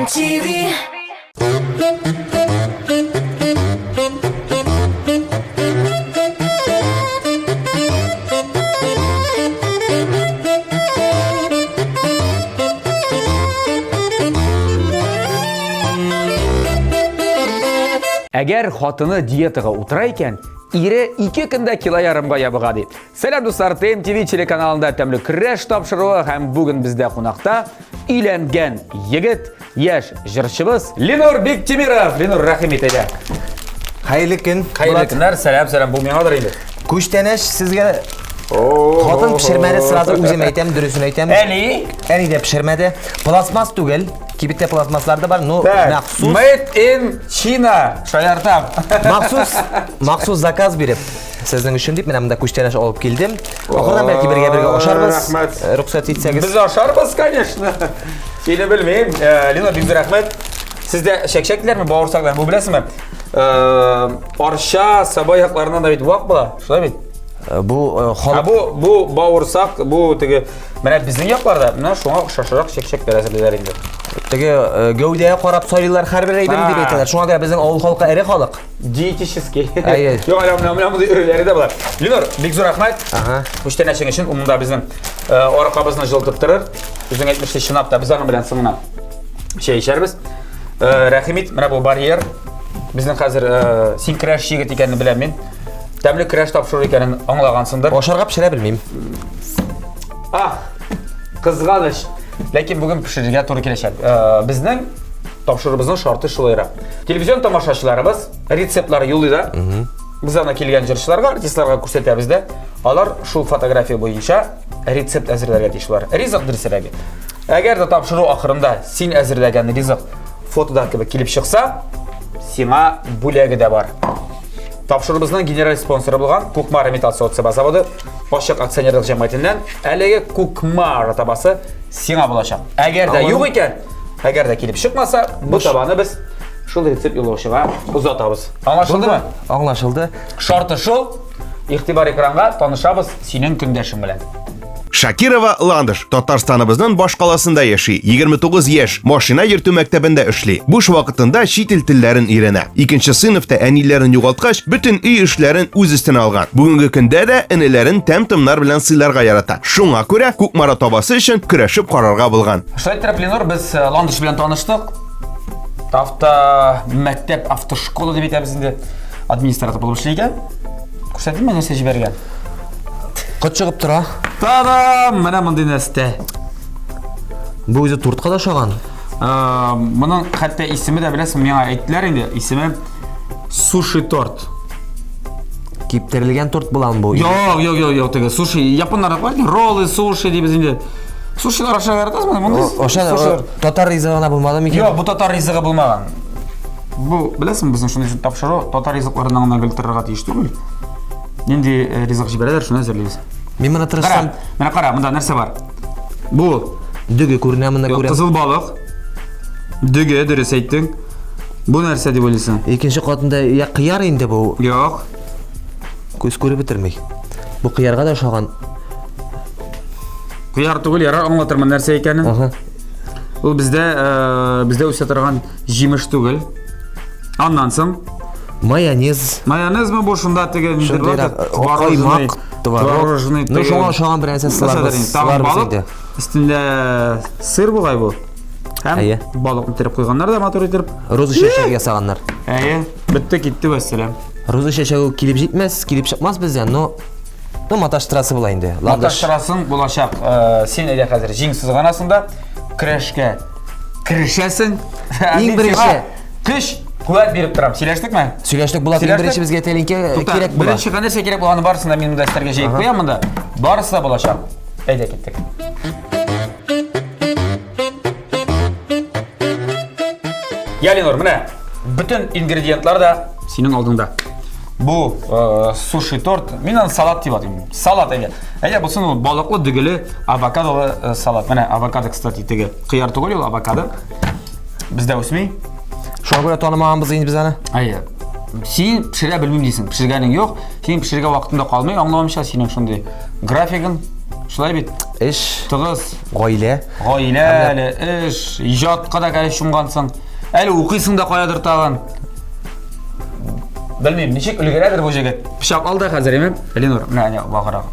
TV. Әгәр хатыны диетага утыра икән, ире ике көндә кило ярымга ябыга ди. Сәлам дуслар, ТМТВ телеканалында тәмле көрәш тапшыруы һәм бүген бездә кунакта өйләнгән егет, яшь җырчыбыз Ленур Биктимиров. Ленур, рәхим ит әйдә. Хәерле көн. Хәерле көннәр, сәлам, сәлам. Бу миңадыр инде. Күчтәнәч сезгә Хатын пешермәде, сразу үзем әйтәм, дөресен әйтәм. Әни? Әни дә пешермәде. Пластмасс түгел. Кибеттә пластмасслар да бар, но махсус. Made in China. Шаяртам. Махсус, махсус заказ биреп. Сезнең өчен дип менә монда күчтәнәч алып килдем. Ахырдан бәлки бергә-бергә ашарбыз. Рәхмәт. Э, рөхсәт итсәгез. Без ашарбыз, конечно. Сине белмим. Э, Лина, бик зур рәхмәт. Сездә чәкчәкләрме, бавырсаклармы, бу беләсезме? Э, Арча, Саба якларыннан да бит вак була, шулай бит? Бу халык бу бу бавырсак, бу теге менә безнең якларда менә шуңа охшашрак чәкчәкләр әзерлиләр инде. Теге гәүдәгә карап сайлыйлар һәрбер әйберне дип әйтәләр. Шуңа күрә безнең авыл халкы эре халык. Диетический. Әйе. Юк, әле менә менә мондый өреләре дә була. Ленур, бик зур рәхмәт. Ага. Күчтәнәчең өчен ул монда безнең э, аркабызны җылытып торыр. Үзең әйтмешли, чынлап та без аның белән соңына чәй эчәрбез. Э, рәхим ит, менә бу барьер. Безнең хәзер э, син көрәш егет икәнне беләм мин. Тәмле көрәш тапшыру икәнен аңлагансыңдыр. Ашарга пешерә белмим. Ах, кызганыч. Ләкин бүген пешерергә туры киләчәк. Безнең Тапшыруыбызның шарты шулайрак. Телевизион тамашачыларыбыз рецептлар юллый да. Без аны килгән җырчыларга, артистларга күрсәтәбез дә. Алар шул фотография буенча рецепт әзерләргә тиеш булар. Ризык дөресрәге. Әгәр дә тапшыру ахырында син әзерләгән ризык фотода кебек килеп чыкса, сиңа бүләге дә бар. Тапшыруыбызның генераль спонсоры булган Кукмара металл савыт-саба заводы ачык акционерлык җәмгыятеннән әлеге Кукмара табасы сиңа булачак. Әгәр дә юк икән, Әгәр дә килеп чыкмаса, бу табаны без шул рецепт юллаучыга озатабыз. Аңлашылдымы? Аңлашылды. Шарты шул. Игътибар экранга, танышабыз синең көндәшең белән. Шакирова Ландыш Татарстаныбызның башкаласында яши, 29 яшь, машина йөртү мәктәбендә эшли. Буш вакытында чит ил телләрен өйрәнә. Икенче сыйныфта әниләрен югалткач, бөтен өй эшләрен үз өстенә алган. Бүгенге көндә дә энеләрен тәм-томнар белән сыйларга ярата. Шуңа күрә Кукмара табасы өчен көрәшеп карарга булган. Шулай итеп, Ленур, без э, Ландыш белән таныштык. Авто мәктәп, автошкола дип әйтәбез инде. Администратор булып эшли икән. Күрсәтимме нәрсә җибәргән? Кот чыгып тора. Та-дам! Менә мондый нәрсә. Бу үзе тортка да ошаган. Э, моның хәтта исеме дә беләсең, миңа әйттеләр инде, исеме суши торт. Киптерелгән торт буламы бу? Юк, юк, юк, юк, теге суши. Японнар бар, роллы, суши дибез инде. Сушилар ашарга яратасызмы? Мондый Аша татар ризыгы гына булмады микән? Юк, бу татар ризыгы булмаган. Бу, беләсеңме, безнең шундый тапшыру татар ризыкларыннан гына гел торырга тиеш түгел. Нинди э, ризык җибәрәләр, шуны әзерлибез. Мин моны тырышсам. Менә кара, монда нәрсә бар? Бу дөге күренә монда күрәм. Кызыл балык. Дөге, дөрес әйттең. Бу нәрсә дип уйлыйсың? Икенче катында я кыяр инде бу. Юк. Күз күреп бетерми. Бу кыярга да ошаган. Кыяр түгел, ярар аңлатырмын нәрсә икәнен. Ага. Ул бездә, э, бездә үсә торган җимеш түгел. Аннан соң майонез. Майонезмы бу шунда теге Шундыйрак, каймак, творог. Ну, шуңа ошаган бер нәрсә сыларбыз. Сыларбыз инде. Өстендә сыр бугай бу. Һәм Әйе. балык иттереп куйганнар да матур итеп. Роза чәчәге ясаганнар. Әйе, бетте китте вәссәлам. Роза чәчәге килеп җитмәс, килеп чыкмас бездән, но ну маташтырасы була инде. Ландыш. Маташтырасың булачак. Э, син әйдә хәзер җиң сызганасың да көрәшкә керешәсең. Иң беренче көч, куәт биреп торам. Сөйләштекме? Сөйләштек, Булат. Иң беренче безгә тәлинкә кирәк була. Беренче нәрсә кирәк булганы барысын да мин монда өстәлгә җәеп куям монда. Барысы да булачак. Әйдә киттек. Я, Ленур, менә бөтен ингредиентлар да синең алдыңда. Бу э, суши торт, мин аны салат дип атыйм. Салат әйдә. Әйдә булсын ул балыклы, дөгеле, авокадолы э, салат. Менә авокадо, кстати, теге кыяр түгел ул авокадо. Бездә үсми. Шуңа күрә танымаганбыз инде без аны. Әйе. Син пешерә белмим дисең. Пешергәнең юк. Синең пешерергә вакытың да калмый, аңлавымча, синең шундый графигың. Шулай бит? Эш. Тыгыз. Гаилә. Гаилә әле, эш, иҗатка да әле чумгансың. Әле укыйсың да каядыр тагын. Белмим, ничек өлгерәдер бу җегет. Пычак ал да хәзер, әйме? Ленур, менә әнә ваграк.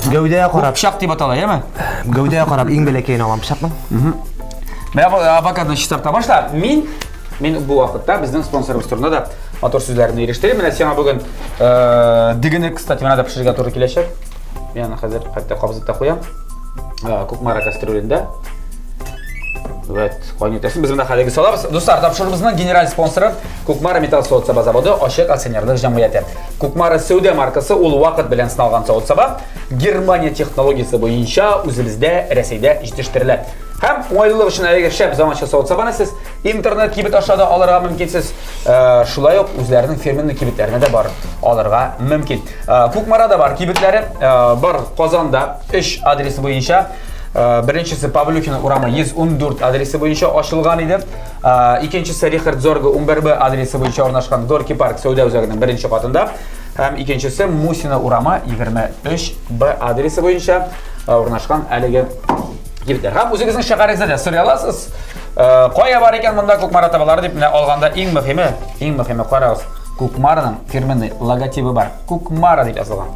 Гәүдәгә карап. Пычак дип атала, әйме? Гәүдәгә карап иң бәләкәен алам пычакның. Менә бу авокадоны чистарта башла. Мин мин бу вакытта безнең спонсорыбыз турында да матур сүзләрне ирештерим. Менә сиңа бүген дегене, кстати, менә дә пешерергә туры киләчәк. Мин аны хәзер хәтта кабызып та куям. Кукмара кастрюлендә. Вот, кайнатасын без монда хәзерге салабыз. Дуслар, тапшыруыбызның генераль спонсоры Кукмара металл савыт-саба заводы ачык акционерлык җәмгыяте. Кукмара сәүдә маркасы ул вакыт белән сыналган савыт-саба Германия технологиясе буенча үзебездә Рәсәйдә җитештерелә. Һәм уңайлылык өчен әлеге шәп заманча савыт-сабаны сез интернет кибет аша да алырга мөмкинсез. Шулай ук үзләренең фирменный кибетләренә дә барып алырга мөмкин. Кукмарада бар кибетләре, бар Казанда 3 адресы буенча. Беренчесе Павлюхина урамы 114 адресы буенча ачылган иде. Икенчесе Рихард Зорга 11Б адресы буенча урнашкан Горки парк сәүдә үзәгенең беренче катында. Һәм икенчесе Мусина урамы 23Б адресы буенча урнашкан әлеге кибетләр. Һәм үзегезнең шәһәрегездә дә сорый аласыз. Кая бар икән монда Кукмара табалары дип менә алганда иң мөһиме, иң мөһиме карагыз. Кукмараның фирменный логотибы бар. Кукмара дип язылган.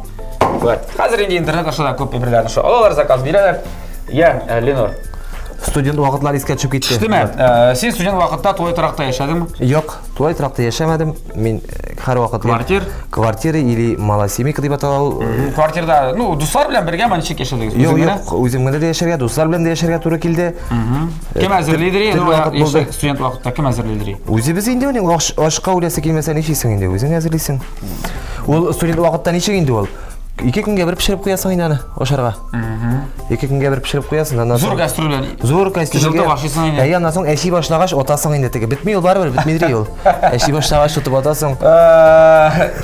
Вот. Хәзер инде интернет аша да күп әйберләрне шул алалар, заказ бирәләр. Я, Ленур. Студент вакытлар искә төшеп китте. Төштеме? Син студент вакытта тулай торакта яшәдеңме? Юк, тулай торакта яшәмәдем. Мин һәрвакыт квартир, квартира или малосемейка дип атала ул. Квартирда, ну, дуслар белән бергәме ничек яшәдегез? Юк, юк, үзем генә дә яшәргә, дуслар белән дә яшәргә туры килде. Кем әзерлидер? Ну, студент вакытта кем әзерлидер? Үзебез инде уның ашка үләсе килмәсә нишлисең инде? Үзең әзерлисең. Ул студент вакытта ничек инде ул? Ике көнгә бер пешереп куясың инде аны ашарга. Ике көнгә бер пешереп куясың, аннан Зур кастрюль белән. Зур кастрюльгә. Җылытып ашыйсың инде. Әйе, аннан соң әчи башлагач атасың инде теге. Бетми ул барыбер, бетмидер ул. Әчи башлагач тотып атасың.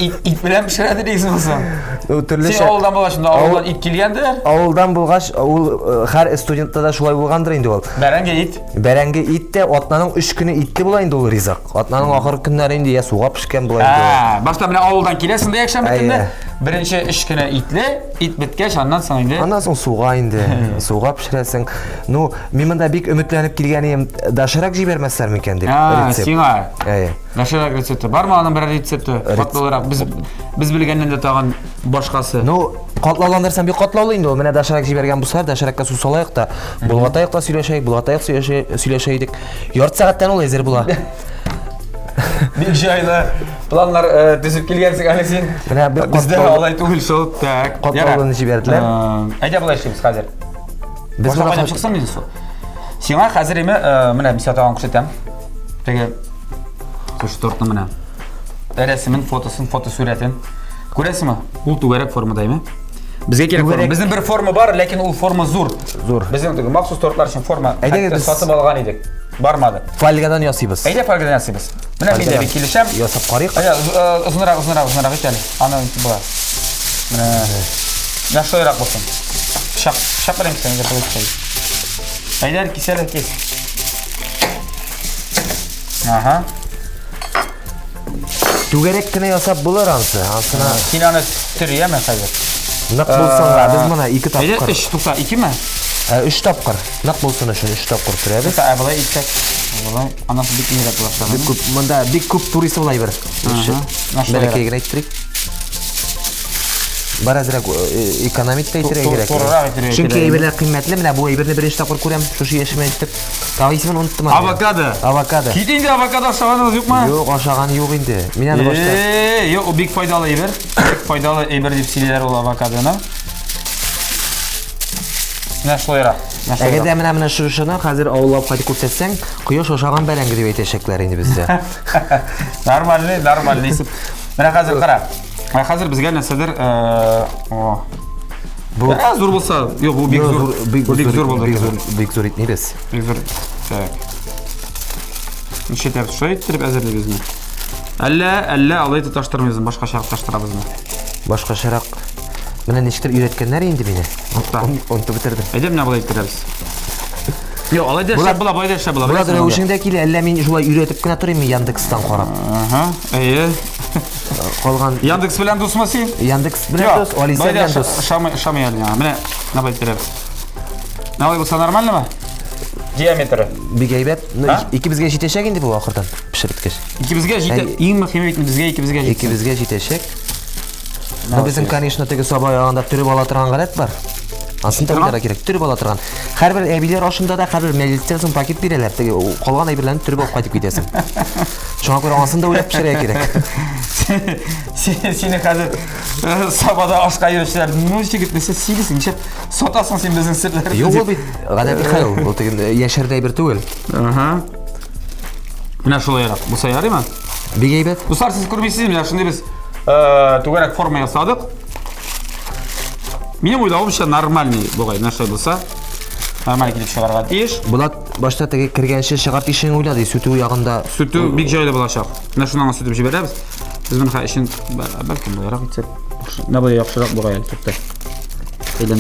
Ит, ит белән пешерәдер дисең соң. Ну, төрле Син авылдан булгач, шунда авылдан ит килгәндер. Авылдан булгач, ул һәр студентта да шулай булгандыр инде ул. Бәрәңге ит. Бәрәңге ит тә атнаның 3 көне итле була инде ул ризык. Атнаның ахыргы көннәре инде я суга пешкән була инде. Ә, башта менә авылдан киләсең дә якшәмбе көнне. Беренче 3 көне итле, ит беткәч, аннан соң инде. Аннан соң суга инде. Суга пешерәсең. Ну, мин монда бик өметләнеп килгән идем, доширак җибәрмәсләр микән дип. Рецепт. Сиңа. Әйе. Доширак рецепты. Бармы аның берәр рецепты? Катлаулырак. Без без белгәннән дә тагын башкасы. Ну, катлауландырсаң бик катлаулы инде ул. Менә доширак җибәргән булсалар, доширакка су салаек та, болгатаек та сөйләшәйек, болгатаек сөйләшә идек. Ярты сәгатьтән ул әзер була. Бик җайлы планнар төзеп килгәнсең әле син. Менә бер бездә алай түгел шул. Так. Катлаулыны җибәрделәр. Әйдә болай эшлибез хәзер. Без моны кайнап чыксын инде су. Сиңа хәзер име, менә мин сиңа тагын күрсәтәм. Теге шушы тортны менә. Рәсемен, фотосын, фотосурәтен. Күрәсеңме? Ул түгәрәк формада име? Безгә кирәк форма. Безнең бер форма бар, ләкин ул форма зур. Зур. Безнең теге махсус тортлар өчен форма Әйдәгез без сатып алган идек. Бармады. Фольгадан ясыйбыз. Әйдә фольгадан ясыйбыз. Менә мин дә бик килешәм. Ясап карыйк. Әйдә, озынрак, озынрак, озынрак ит әле. Аны була. Менә. Менә шулайрак булсын. Пычак, пычак белән кисәм, әйдә, болай кисәм. Әйдә, кис әле, кис. Ага. Түгәрәк кенә ясап булыр ансы. Ансына. Син аны төр яме хәзер. Нык булсынга без моны ике тапкыр. Әйдә, өч, тукта, икеме? Өч тапкыр. Нык булсын өчен өч тапкыр төрәбез. Тукта, ә болай итсәк, болай анасы бик нирәк була. Бик күп, монда бик күп турист була бер. Бәләкәй генә иттерик. Бар әзрәк экономить та итәргә кирәк. Турырак итәргә. Чөнки әйберләр кыйммәтле. Менә бу әйберне беренче тапкыр күрәм, шушы яшемә җитеп. Тагы исемен оныттым әле. Авокадо. Авокадо. Кит инде авокадо ашаганыгыз юкмы? Юк, ашаган юк инде. Мин аны башта. Э, юк, ул бик файдалы әйбер. Бик файдалы әйбер дип сөйлиләр ул авокадоны. Менә шулайрак. Әгәр дә менә менә шушыны хәзер авыллап кайтып күрсәтсәң, кояш ашаган бәрәңге дип әйтәчәкләр инде бездә. Нормальный, нормальный исем. Менә хәзер кара. Менә хәзер безгә нәрсәдер, о. Бу зур булса, юк, бу бик зур, бик бу бик зур булды. Бик зур, бик зур итмибез. Бик зур. Так. Ничә итәбез? Шулай иттереп әзерлибезме? Әллә, әллә алай тоташтырмыйбызмы, башкачарак тоташтырабызмы? Башкачарак. Менә ничектер өйрәткәннәр инде мине. Онытып бетердем. Әйдә менә болай иттерәбез. Юк, алай да эшләп була, болай да эшләп була. Булат рәвешеңдә килә, әллә мин шулай өйрәтеп кенә торыйммы Яндекстан карап? Ага, әйе. Калган Яндекс белән дусмы син? Яндекс белән дус, Алиса белән дус. Шамый, шамый әле миңа. Менә, менә болай иттерәбез. Менә болай булса нормальныймы? Диаметры. Бик әйбәт. Ну, икебезгә җитәчәк инде бу ахырдан пешереп беткәч. Икебезгә җитә. Иң мөһиме бит безгә икебезгә җитсен. Икебезгә җитәчәк. Ну, безнең, конечно, теге саба ягында төреп ала торган гадәт бар. Асын да уйларга кирәк, төреп ала торган. Һәрбер әбиләр ашында да, һәрбер мәҗлестән соң пакет бирәләр. Теге калган әйберләрне төреп алып кайтып китәсең. Шуңа күрә анысын да уйлап пешерергә кирәк. Сине хәзер э, сабада ашка йөрүчеләр, ну егет, нәрсә сөйлисең, нишләп сатасың син безнең серләрне? Юк, ул бит гадәти хәл ул. Ул теге яшәрдәй бер түгел. Ага. Менә шулайрак. Булса ярыймы? Бик әйбәт. Дуслар, сез күрмисез, менә шундый без э, түгәрәк форма ясадык. Минем уйлавымча, нормальный бугай, менә шулай булса, нормаль килеп чыгарга тиеш. Булат башта теге кергәнче чыгар тишеген уйла ди, сүтү ягында. Сүтү бик җайлы булачак. Менә шуннан гына сүтеп җибәрәбез. Без моны хәзер эчен бәлкем болайрак итсәк, менә болай яхшырак бугай әле, тукта.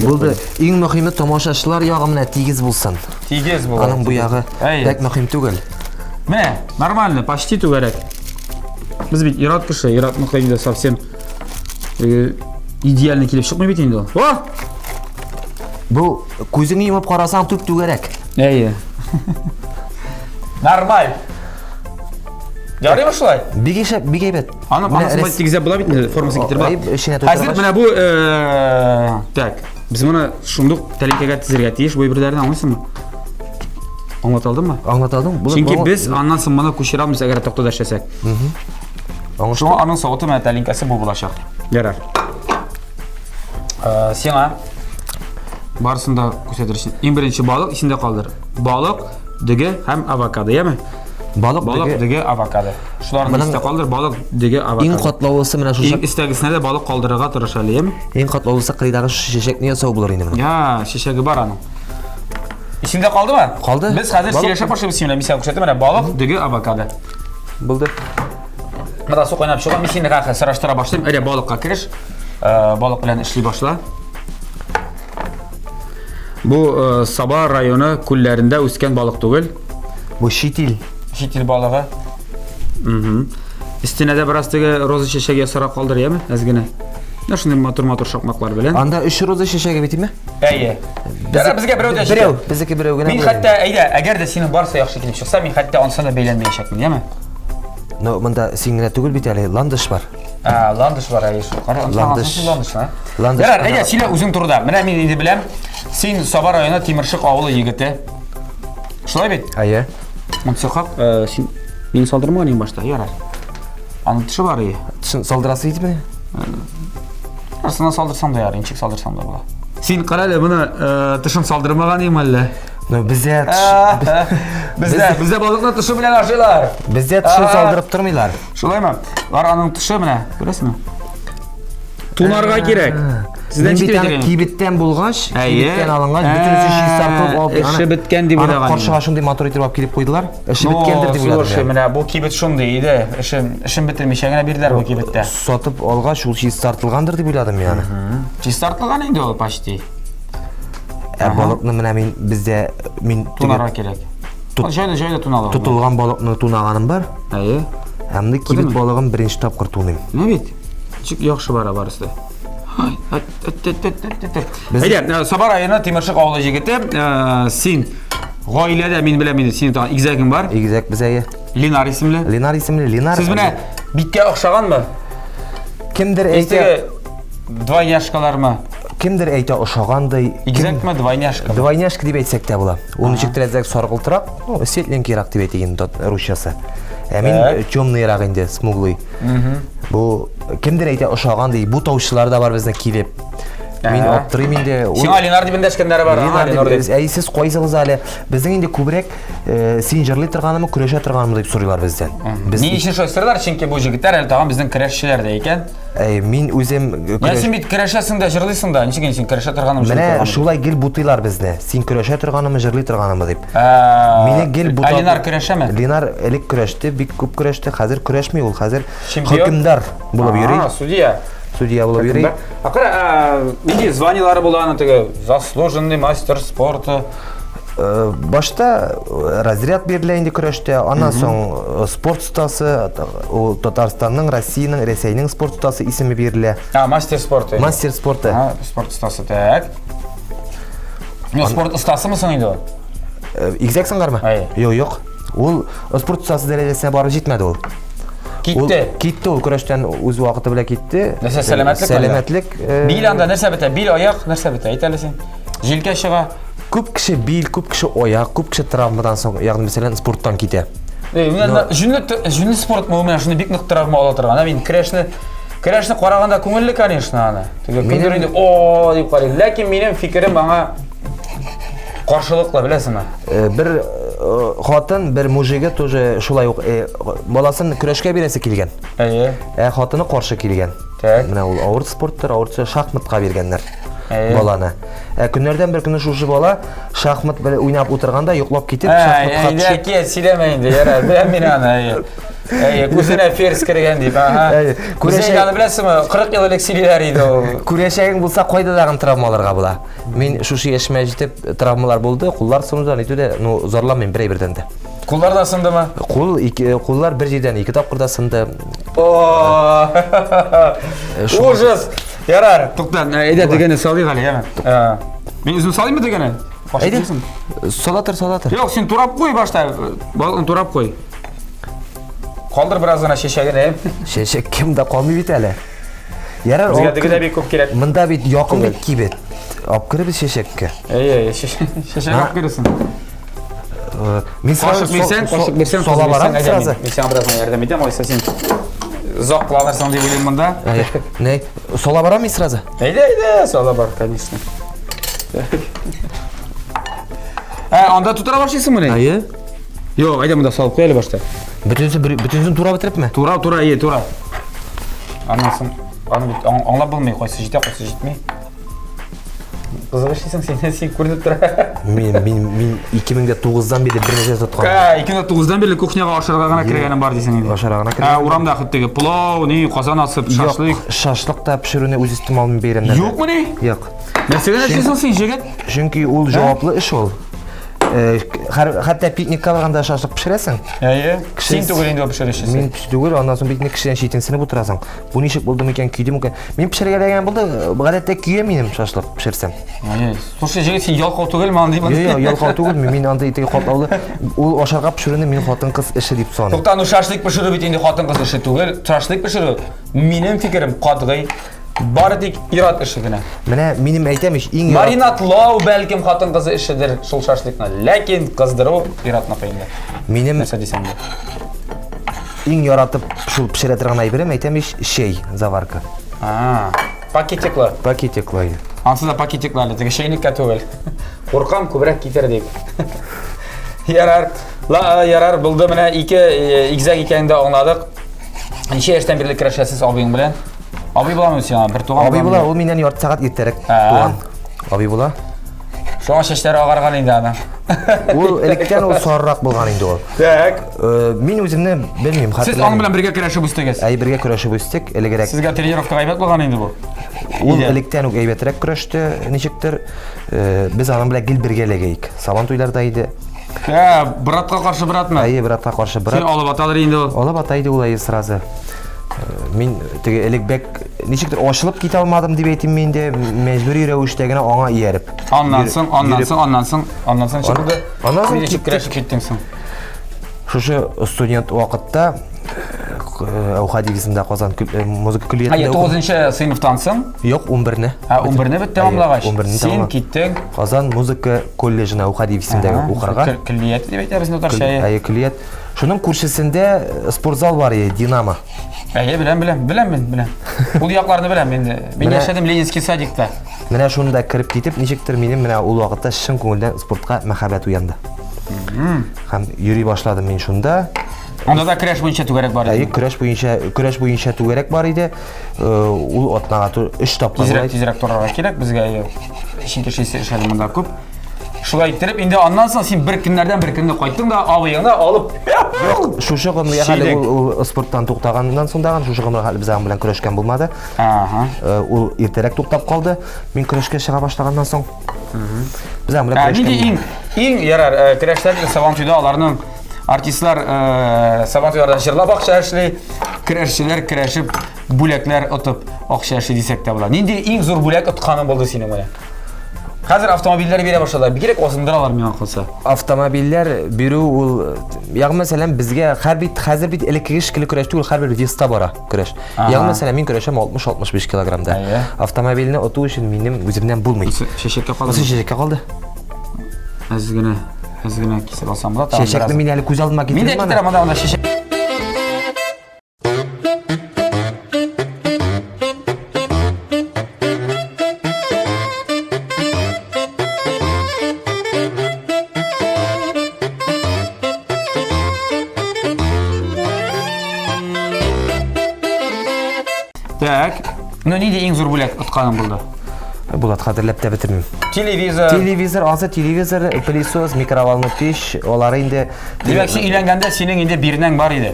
Булды. Иң мөһиме тамашачылар ягы менә тигез булсын. Тигез була. Аның бу ягы бик мөһим түгел. Менә, нормально, почти түгәрәк. Без бит ир-ат кеше, ир-атныкы инде совсем э, идеально килеп чыкмый бит инде ул. О! Бу күзеңне йомып карасаң түп түгәрәк. Әйе. Нормаль. Ярыймы шулай? Бик шәп, бик әйбәт. Аны анысын тигезләп була бит инде, формасын китереп була. Хәзер менә бу э, так, без моны шундук тәлинкәгә тезергә тиеш бу әйберләрне, аңлыйсыңмы? Аңлата алдыммы? Аңлата алдым. Чөнки без аннан соң моны күчерә алмыйбыз, әгәр тактада эшләсәк. Шуңа аның савыты менә тәлинкәсе бу булачак. Ярар. Э, сиңа барысын да күрсәтер өчен. Иң беренче балык исендә калдыр. Балык, дөге һәм авокадо, яме? Балык, балык, дөге, авокадо. Шуларны истә калдыр, балык, дөге, авокадо. Иң катлаулысы менә шушы. Иң өстәгесенә дә балык калдырырга тырыш әле, яме? Иң катлаулысы кырыйдагы чәчәкне ясау булыр инде моның. Я, чәчәге бар аның. Исеңдә калдымы? Калды. Без хәзер сөйләшә башлыйбыз синең белән. Мин сиңа күрсәтәм менә балык, дөге, авокадо. Булды. Менә су кайнап чыга, мин сине хәзер сораштыра башлыйм. Әйдә балыкка кереш. Э, балык белән эшли башла. Бу э, Саба районы күлләрендә үскән балык түгел. Бу чит ил. Чит ил балыгы. Угу. Өстенә дә бераз теге роза чәчәге ясарак калдыр, яме, әз генә. Менә шундый матур-матур шакмаклар белән. Анда өч роза чәчәге бит, име? Әйе. Ярар, безгә берәү дә җитә. Берәү, безнеке берәү генә. Мин хәтта, әйдә, әгәр дә синең барысы яхшы килеп чыкса, мин хәтта анысына да бәйләнмәячәкмен, яме? Но монда син генә түгел бит әле, ландыш бар. А, ландыш бар, әйе шул. Кара, ландыш. Ландыш, а? Ландыш. Ярар, әйдә, сөйлә үзең турыда. Менә мин инде беләм. Син Саба районы Тимершык авылы егете. Шулай бит? Әйе. Монысы хак, э, син мине салдырмаган иң башта, ярар. Аның тышы бар ие. Тышын салдырасы идеме? Арасына салдырсам да ярый, ничек салдырсам да була. Син кара әле, моны э, тышын салдырмаган идең әллә? Ну, бездә бездә бездә балыкны тышы белән ашыйлар. Бездә тышын салдырып тормыйлар. Шулаймы? Бар аның тышы менә, күрәсеңме? Тунарга кирәк. Сездән бит аны кибеттән булгач, кибеттән алынган, бөтенесе чистартылып алып, эше беткән дип уйлаган. Каршыга шундый матур итеп алып килеп куйдылар. Эше беткәндер дип уйладым. Слушай, менә бу кибет шундый иде. Эшен эшен бетермичә генә бирделәр бу кибеттә. Сатып алгач, ул чистартылгандыр дип уйладым мин аны. Чистартылган инде ул почти. Ә балыкны менә мин бездә мин тунарга кирәк. Җайлы җайлы тунала. Тотылган балыкны тунаганым бар. Әйе. Ә мондый кибет балыгын беренче тапкыр туныйм. Менә бит. Ничек яхшы бара барысы да. Әйдә, э, Саба районы Тимершык авылы егете, э, син гаиләдә мин беләм инде, синең тагын игезәгең бар. Игезәк без әйе. Ленар исемле. Ленар исемле, Ленар. Сез менә биткә охшаганмы? Кемдер әйтә, двойняшкалармы? Кемдер әйтә ошагандай. Игезәкме, двойняшка? Двойняшка дип әйтсәк тә була. Ул ничектер әзрәк саргылтырак, ну, светленькийрак дип әйтик инде русчасы. Ә мин темныйрак инде, смуглый. Бу кемдер әйтә ошаган ди. Бу таучылар да бар безнең килеп. Мин аптырыйм инде. Сиңа Ленар дип эндәшкәннәре бар. Ленар дип. Әй, сез кайсыгыз әле? Безнең инде күбрәк э, син җырлый торганымы, көрәшә торганымы дип сорыйлар бездән. Без Ни өчен шулай сорыйлар? Чөнки бу җегетләр әле тагын безнең көрәшчеләр дә икән. Әй, мин үзем Менә син бит көрәшәсең дә, җырлыйсың да. Ничек инде син көрәшә торганымы, җырлый Менә шулай гел бутыйлар безне. Син көрәшә торганымы, җырлый торганымы дип. Мине гел бутап. Ә Ленар көрәшәме? Ленар элек көрәште, бик күп көрәште, хәзер көрәшми ул, хәзер хөкемдар булып йөри. Судья. Судья булып йөри. Ә кара, нинди званиелары була аның теге заслуженный мастер спорта? Э, башта э, разряд бирелә инде көрәштә, аннан соң э, спорт остасы, ул Татарстанның, Россиянең, Рәсәйнең спорт остасы исеме бирелә. А, мастер спорта. Мастер спорта. А, спорт остасы, так. Ну, спорт остасымы соң инде ул? Игезәк сыңармы? Юк, юк. Ул спорт остасы дәрәҗәсенә барып җитмәде ул. Китте. Ул, китте ул көрәштән үз вакыты белән китте. Нәрсә, сәламәтлек? Сәламәтлек. Бил анда нәрсә бетә? Бил, аяк нәрсә бетә? Әйт әле син. Җилкә чыга. Күп кеше бил, күп кеше аяк, күп кеше травмадан соң, ягъни мәсәлән, спорттан китә. Эй, менә җүнле җүнле спорт мы менә шуны бик нык травма ала торган. Ә мин көрәшне көрәшне караганда күңелле, конечно, аны. Теге кемдер инде о дип карый. Ләкин минем фикерем аңа каршылыклы, беләсеңме? Э, бер э, хатын, бер мужигы тоже шулай ук э, баласын көрәшкә бирәсе килгән. Әйе. Ә хатыны каршы килгән. Так. Менә ул авыр спорттыр, авыр шахматка биргәннәр. Әйе. Баланы. Ә көннәрдән бер көнне шушы бала шахмат белән уйнап утырганда йоклап китеп, шахматка төшеп. Әйдә, сөйләмә инде, ярар, беләм мин аны, әйе. Әйе, күзенә ферзь кергән дип, ага. Әйе. Күрәчәк аны беләсеңме? 40 ел элек сөйлиләр иде ул. Күрәчәгең булса, кайда тагын травма алырга була? Мин шушы яшемә җитеп травмалар булды, куллар сынудан итү дә, ну, зарланмыйм бер әйбердән дә. Куллар да сындымы? Кул, ике, куллар бер җирдән ике тапкыр да сынды. О! Ужас! Ярар, тукта, әйдә дигәне салыйк әле, яме. Мин үзем салыйммы дигәне? Әйдә. Сала тор, сала тор. Юк, син турап куй башта. Балыкны турап куй. Калдыр бераз гына чәчәген, әй. Чәчәк кем дә калмый бит әле. Ярар, Безгә теге дә бик күп кирәк. Монда бит якын бит кибет. Алып керебез чәчәккә. Әй, әй, чәчәк алып кересең. Мин кашык бирсәң, кашык бирсәң, сала барам сразу. Мин сиңа бераз ярдәм итәм, алайса син озак кыланырсың дип уйлыйм монда. Не, сала барам мин сразу. Әйдә, әйдә, сала бар, конечно. Ә, анда тутыра башлыйсыңмы ни? Әйе. Юк, әйдә монда салып куй әле башта. Бөтенесе бөтенесен тура бетерепме? Тура, тура, әйе, тура. Аннан соң аны бит аңлап булмый, кайсы җитә, кайсы җитми. Кызык эшлисең син, син күренеп тора. Мин мин мин 2009-дан бирле бер нәрсә тоткан. Ә, 2009-дан бирле кухняга ашарга гына кергәнем бар дисең инде. Ашарга гына кергәнем. Ә, урамда хәтта теге плау, ни, казан асып, шашлык. Шашлык та пешерүне үз өстемә алмыйм бәйрәмнәрдә. Юкмыни? Юк. Нәрсәгә эшлисең син, җегет? Чөнки ул җаваплы эш ул. Э, хәтта пикникка барганда шашлык пешерәсең. Әйе. Син түгел инде ул пешерүчесе. Мин түгел, аннан соң бит кешедән читенсенеп утырасың. Бу ничек булды микән, көйде микән? Мин пешергәләгән булды, гадәттә көя минем шашлык пешерсәм. Әйе. Слушай, җегет, син ялкау түгелме андый? Юк, юк, ялкау түгел, мин андый теге катлаулы. Ул ашарга пешерүне мин хатын-кыз эше дип саныйм. Тукта, ну шашлык пешерү бит инде хатын-кыз эше түгел. Шашлык пешерү, минем фикерем, катгый. Бары тик ир-ат эше генә. Менә минем әйтәм ич, иң Маринадлау бәлкем хатын-кыз эшедер шул шашлыкны, ләкин кыздыру ир-атныкы инде. Минем Нәрсә дисәң дә. Иң яратып шул пешерә торган әйберем, әйтәм ич, чәй, заварка. А, пакетиклы. Пакетиклы. Ансы да пакетиклы әле, теге чәйнеккә түгел. Куркам, күбрәк китер дип. Ярар. Ла, ярар, булды менә ике э, игезәк икәнен дә аңладык. Ничә яшьтән бирле көрәшәсез абыең белән? Абый буламы сиңа? Бер туган Абый була, ул миннән ярты сәгать иртәрәк туган. Абый була. Шуңа чәчләре агарган инде аның. Ул электән ул сарырак булган инде ул. Так. Э, мин үземне белмим, Сез аның белән бергә көрәшеп үстегез. Әй, бергә көрәшеп үстек, элегрәк. Сезгә тренировка әйбәт булган инде бу. Ул электән үк әйбәтрәк көрәште, ничектер. Э, без аның белән гел бергә эләгәйек. Сабан туйларда иде. Ә, братка каршы братмы? Әйе, братка каршы брат. Син алып атадыр инде ул. Алып ата иде ул әйе сразу. Э, мин теге элек бәк ничектер ачылып китә алмадым дип әйтим инде, мәҗбүри рәвештә генә аңа ияреп. Аннан соң, аннан соң, аннан соң, аннан соң ничек булды? Аннан соң ничек көрәшеп киттең соң? Шушы студент вакытта э, Әүха дигезендә Казан э, музыка көллиятендә. Әйе, 9 сыйныфтан соң? Юк, 11-не. Ә, 11-не бит тәмамлагач. Син киттең Казан музыка колледжына Әүха дигезендәге укырга. Көллият дип әйтәбез татарча. Әйе, көллият. Шуның күршесендә э, спортзал бар иде, Динамо. Әйе, беләм, беләм, беләм мин, беләм. Ул якларны беләм инде. Мин яшәдем Ленинский садикта. Менә шунда кереп китеп, ничектер минем менә ул вакытта чын күңелдән спортка мәхәббәт уянды. Һәм йөри башладым мин шунда. Анда да көрәш буенча түгәрәк бар иде. Әйе, көрәш буенча, көрәш буенча түгәрәк бар иде. Э, ул атнага өч тапкыр. Тизрәк, тизрәк торырга кирәк безгә. Чөнки эшлисе эш әле монда күп. Шулай иттереп, инде аннан соң син бер көннәрдән бер көнне кайттың да абыеңны алып Юк, шушы гомергә хәле ул, ул спорттан туктаганнан соң дагын шушы гомергә хәле без аның белән көрәшкән булмады. Ага. Э, ул иртәрәк туктап калды. Мин көрәшкә чыга башлаганнан соң. Без аның белән Ә, нинди көрәшкән. иң иң ярар э, көрәшләр Сабантуйда аларның артистлар э, Сабантуйларда җырлап акча эшли, көрәшчеләр көрәшеп бүләкләр отып акча эшли дисәк тә була. Нинди иң зур бүләк отканың булды синең менә? Хәзер автомобильләр бирә башладылар. Бигрәк азындыралар миңа калса. Автомобильләр бирү ул, ягъни мәсәлән, безгә хәр бит хәзер бит элеккеге шикелле көрәш түгел, һәрбер веста бара көрәш. Ягъни мәсәлән, мин көрәшәм 60-65 килограммда. Автомобильне оту өчен минем үземнән булмый. Чәчәккә калды. Бусы чәчәккә калды. Әз генә, әз генә кисеп алсам була. Чәчәкне мин әле күз алдыма китерәм. Мин дә китерәм анда анда чәчәк. Так. Ну, нинди иң зур бүләк отканың булды? Булат хәтерләп тә бетермим. Телевизор. Телевизор, ансы телевизор, пылесос, микроволновый печь, алары инде. Димәк, син өйләнгәндә синең инде бирнәң бар иде.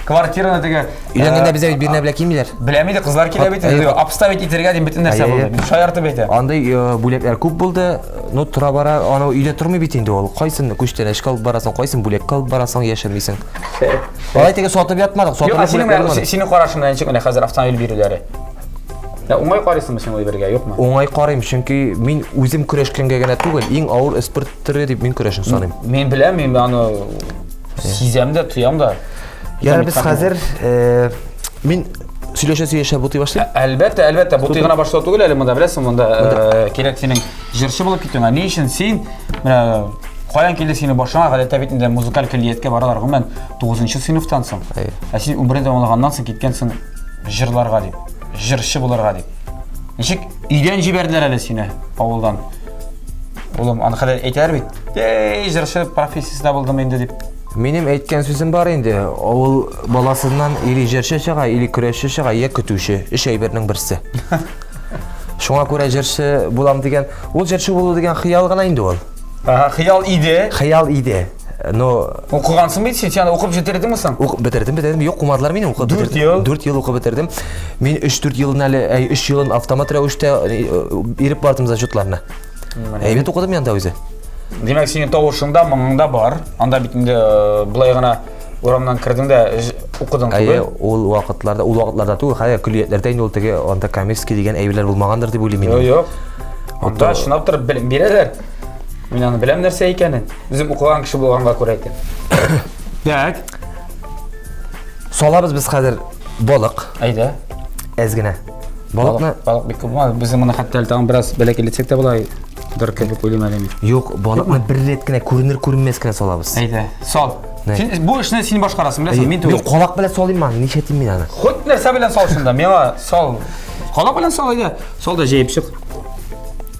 Квартираны теге Өйләнгәндә безгә бит бирнә белән килмиләр. Беләм инде, кызлар килә бит инде. Обставить итәргә дим бөтен нәрсә булды. Мин шаяртып әйтәм. Андый бүләкләр күп булды. Ну, тора бара аны өйдә тормый бит инде ул. Кайсын күчтәнәчкә алып барасың, кайсын бүләккә алып барасың, яшермисең. Алай теге сатып ятмадык, Юк, сатып синең менә синең карашың белән ничек менә хәзер автомобиль бирүләре? Я уңай карыйсыңмы син ул бергә, юкмы? Уңай карыйм, чөнки мин үзем көрәшкәнгә генә түгел, иң авыр спорт төре дип мин көрәшен саныйм. Мин беләм, мин аны сизәм дә, тоям да. Ярар, без хәзер э, мин сөйләшә сөйләшә бутый башлыйм. Әлбәттә, әлбәттә, бутый гына башлау түгел әле монда, беләсең, монда э, кирәк синең җырчы булып китүеңә. Ни өчен син менә каян килде синең башыңа, гадәттә бит инде музыкаль көллияткә баралар, гомумән 9 сыйныфтан соң. Ә син 11 тәмамлаганнан соң киткәнсең җырларга дип, җырчы булырга дип. Ничек өйдән җибәрделәр әле сине авылдан? Улым, аны хәзер әйтәләр бит. Эй, җырчы профессиясендә булдым инде дип. Минем әйткән сүзем бар инде. Авыл баласыннан или җырчы чыга, или көрәшче чыга, я көтүче. Өч әйбернең берсе. Шуңа күрә җырчы булам дигән, ул җырчы булу дигән хыял гына инде ул. Ага, хыял иде. Хыял иде. Но Укыгансың бит син, син аны укып бетердеңме соң? Укып бетердем, бетердем. Юк, кумадылар мине, укып Дүрт бетердем. ел? 4 ел укып бетердем. Мин 3-4 елын әле, әй, 3 елын автомат рәвештә биреп бардым зачетларны. Әйбәт укыдым янда үзе. Димәк, синең тавышыңда, моңыңда бар. Анда бит инде э, былай гына урамнан кердең дә укыдың түгел. Әйе, ул вакытларда, ул вакытларда түгел, хәзер көллиятләрдә инде ул теге анда коммерческий дигән әйберләр булмагандыр дип уйлыйм инде. Юк, юк. Анда чынлап торып белем бирәләр. Мин аны беләм нәрсә икәнен. Үзем укыган кеше булганга күрә әйтәм. Так. Салабыз без хәзер балык. Әйдә. Әз генә. Балыкны балык бик күп булмады. Безнең моны хәтта әле тагын бераз бәләкәйләтсәк тә була. Дыр кебек уйлыйм әле мин. Юк, балыкны бер рәт кенә күренер күренмәс кенә салабыз. Әйдә, сал. Син бу эшне син башкарасың, беләсең, мин түгел. Юк, калак белән салыйм аны, нишләтим мин аны? Хоть нәрсә белән сал шунда, миңа сал. Калак белән сал әйдә. Сал да җәеп чык.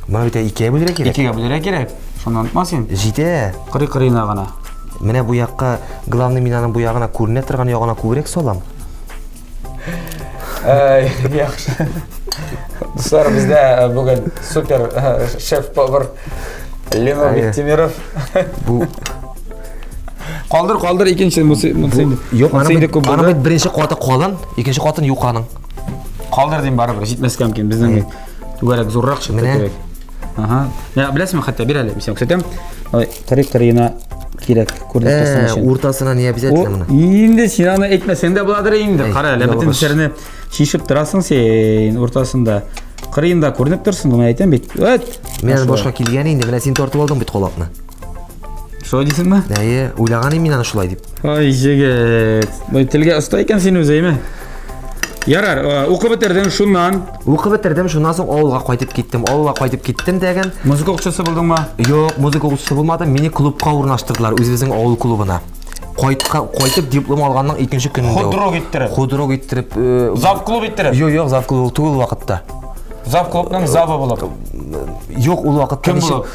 Моны бит икегә бүлергә кирәк. Икегә бүлергә кирәк. Шуны онытма син. Җитә. Кырый-кырыена гына. Менә бу якка, главный мин аның бу ягына күренә торган ягына күбрәк салам. Яхшы. Дуслар, бездә э, бүген супер э, шеф-повар Ленар Биктимиров. Бу Калдыр, калдыр икенче монысы инде. Юк, аның бит, аның бит беренче каты калын, икенче катын юк аның. Калдыр дим барыбер, җитмәскә мөмкин. Безнең түгәрәк зуррак чыкты кебек. Ага. Менә беләсеңме, хәтта бир әле, мин сиңа күрсәтәм. Ой, кырый кырыена кирәк күренеп торсын өчен. Уртасына не обязательно моны. Инде син аны әйтмәсәң дә буладыр инде. Кара әле, бөтен серне чишеп торасың син уртасында. Кырыенда күренеп торсын, моны әйтәм бит. Өт. Мин башка килгән инде, менә син тартып алдың бит колакны. Шулай дисеңме? Әйе, уйлаган идем мин аны шулай дип. Ай, җегет. Бу телгә оста икән син үзе, әйме? Ярар, э, укып бетердең шуннан. Укып бетердем, шуннан соң авылга кайтып киттем. Авылга кайтып киттем дәген. Музыка укытучысы булдыңмы? Юк, музыка укытучысы булмадым. Мине клубка урнаштырдылар, үзебезнең авыл клубына. Кайтка, кайтып диплом алганның икенче көнендә. Худрук иттереп. Худрук иттереп. Э, зав клуб иттереп. Юк, юк, зав клуб түгел вакытта. Зав клубның завы булып. Юк, ул вакытта Кем булып?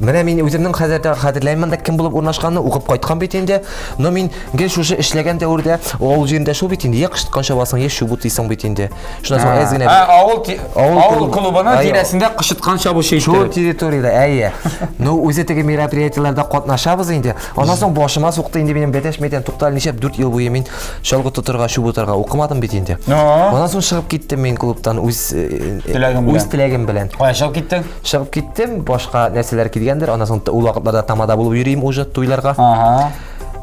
Менә мин үземнең хәзер дә хәтерләмим монда кем булып урнашканны, укып кайткан бит инде. Но мин гел шушы эшләгән дәвердә авыл җирендә шул бит инде, я кычыткан чабасың, я чүп утыйсың бит инде. Шуннан соң әз генә Ә, авыл ти- Авыл авыл клубы. клубының Әйе. тирәсендә кычыткан чабучы Шул итте. территориядә, әйе. Ну, үзе теге мероприятиеләрдә катнашабыз инде. Аннан соң башыма сукты инде минем бәтәш мәйтәм, туктале, нишләп 4 ел буе мин чалгы тотырга, чүп утырга укымадым бит инде. Ну? Аннан соң чыгып киттем мин клубтан үз э, Теләгең белән. үз теләгем белән. Кая чыгып киттең? Чыгып киттем, башка нәрсәләр килгәндер. Аннан соң ул вакытларда тамада булып йөрим уже туйларга. Ага.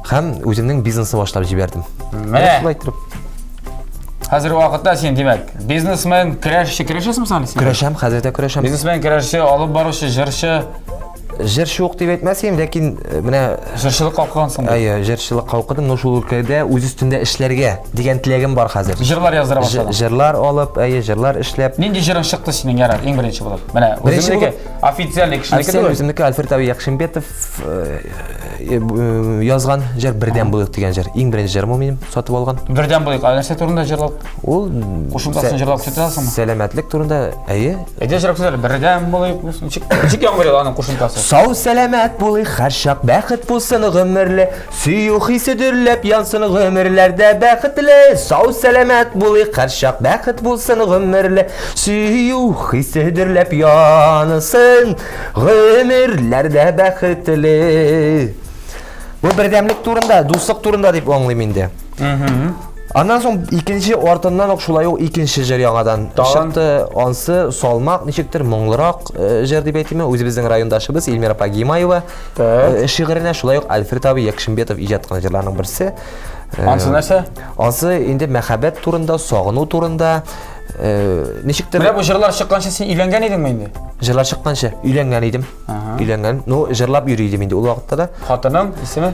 Һәм үземнең бизнесны башлап җибәрдем. Менә. Шулай итеп. Хәзерге вакытта син, димәк, бизнесмен, көрәшче, көрәшәсеңме соң әле син? Көрәшәм, хәзер дә көрәшәм. Бизнесмен, көрәшче, алып баручы, җырчы. Җырчы ук дип әйтмәс идем, ләкин э, менә Җырчылыкка укыгансың. Әйе, җырчылыкка укыдым, но шул өлкәдә үз өстендә эшләргә дигән теләгем бар хәзер. Җырлар яздыра башладың. Җырлар алып, әйе, җырлар эшләп. Нинди җырың чыкты синең, ярар, иң беренче булып? Менә үзеңнеке, официальный кешенеке түгел. Үземнеке Альфред абый Якшимбетов э, э, язган җыр Бердәм булыйк дигән җыр. Иң беренче җырым ул минем сатып алган. Бердәм булыйк. Ә нәрсә турында җырлап? Ул кушымтасын җырлап күрсәтә Сәламәтлек турында, әйе. Әйдә җырлап күрсәт, бердәм булыйк. Ничек ничек яңгырый аның кушымтасы? Сау сәламәт булыйк, һәрчак бәхет булсын гомерле, сөю хисе дөрләп янсын гомерләрдә бәхетле. Сау сәламәт булыйк, һәрчак бәхет булсын гомерле, сөю хисе дөрләп янсын гомерләрдә бәхетле. Бу бердәмлек турында, дуслык турында дип аңлыйм инде. Аннан соң икенче артыннан ук шулай ук икенче җыр яңадан чыкты. Ансы салмак, ничектер моңлырак э, җыр дип әйтимме, үзебезнең райондашыбыз Эльмира апа Гимаева э, шигыренә шулай ук Альфред абый Якшимбетов иҗат кылган җырларның берсе. Э, Ансы нәрсә? Ансы инде мәхәббәт турында, сагыну турында, ничектер. Менә бу җырлар чыкканчы син өйләнгән идеңме инде? Җырлар чыкканчы өйләнгән идем. Өйләнгән. Ну, җырлап йөри идем инде ул вакытта да. Хатының исеме?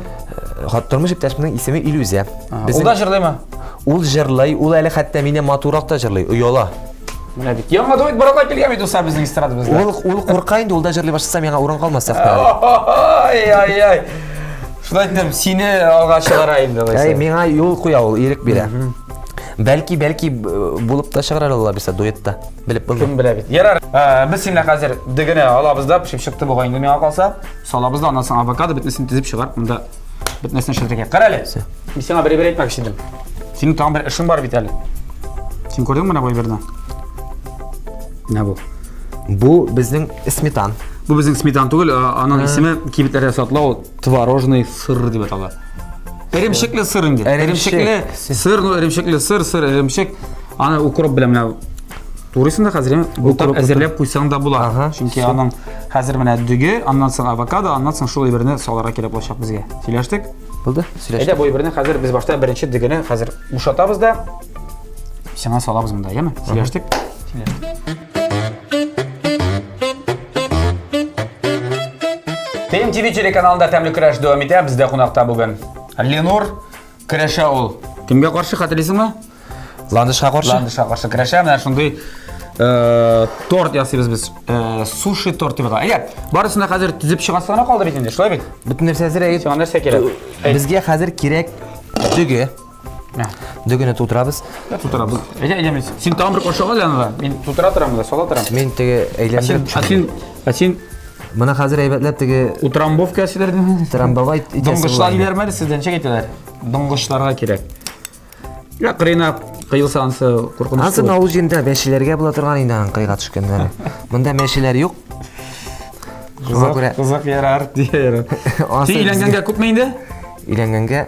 Хат тормыш иптәшемнең исеме Илүзә. Ул да җырлыймы? Ул җырлый, ул әле хәтта миннән матуррак та җырлый, ояла. Менә бит. Яңа дуэт барлыкка килгән бит дуслар безнең эстрадабызда. Ул ул курка инде, ул да җырлый башласа миңа урын калмас сәхнәдә. Ай, ай, ай. Шулай итеп, сине алга чыгара инде алайса. Әй, миңа юл куя ул, ирек бирә. Бәлки, бәлки булып та чыгар әле Алла бирсә дуэтта. Белеп булмый. Кем белә бит. Ярар, ә, без синлә хәзер дегене алабыз да, пешеп чыкты бугай инде миңа калса. Салабыз да, аннан соң авокадо бөтенесен тезеп чыгарып, монда бөтенесен эшләтергә. Кара әле. Мин сиңа бер әйбер әйтмәкче идем. Синең тагын бер эшең бар бит әле. Син күрдеңме менә бу әйберне? Менә бу. Бу безнең сметан. Бу безнең сметан түгел, аның исеме кибетләрдә сатыла ул творожный сыр дип атала. Эремчекле сыр инде. Эремчекле сыр, ну эремчекле сыр, сыр, эремчек. Аны укроп белән менә турыйсың да хәзер, бутап әзерләп куйсаң да була. Чөнки аның хәзер менә дөге, аннан соң авокадо, аннан соң шул әйберне салырга кирәк булачак безгә. Сөйләштек? Булды, сөйләштек. Әйдә бу әйберне хәзер без башта беренче дөгене хәзер бушатабыз да сиңа салабыз монда, яме? Сөйләштек? Сөйләштек. ТМТВ телеканалында тәмле көрәш дәвам итә. Бездә кунакта бүген Ленур көрәшә ул. Кемгә каршы хәтерлисеңме? Ландышка каршы. Ландышка каршы көрәшә. Менә шундый э, торт ясыйбыз без. Э, суши торт дип атала. Әйдә, барысын да хәзер төзеп чыгасы гына калды бит инде, шулай бит? Бөтен нәрсә әзер, әйе. Сиңа нәрсә кирәк? Безгә хәзер кирәк дөге. Дөгене тутырабыз. Тутырабыз. Әйдә, әйдә, мин. Син тагын бер кашык ал янына. Мин тутыра торам да, сала торам. Мин теге әйләндереп. Ә син, ә син Моны хәзер әйбәтләп теге утрамбовка ясыйлар димме? Трамбовать итәсе. Доңгычлар диләрме әле сездә ничек әйтәләр? Доңгычларга кирәк. Я кырыена кыелса ансы куркыныч. Ансы авыл җирендә мәчеләргә була торган инде аның кыйга төшкәннәре. Монда мәчеләр юк. Шуңа күрә кызык ярар, дия ярар. Син өйләнгәнгә күпме инде? Өйләнгәнгә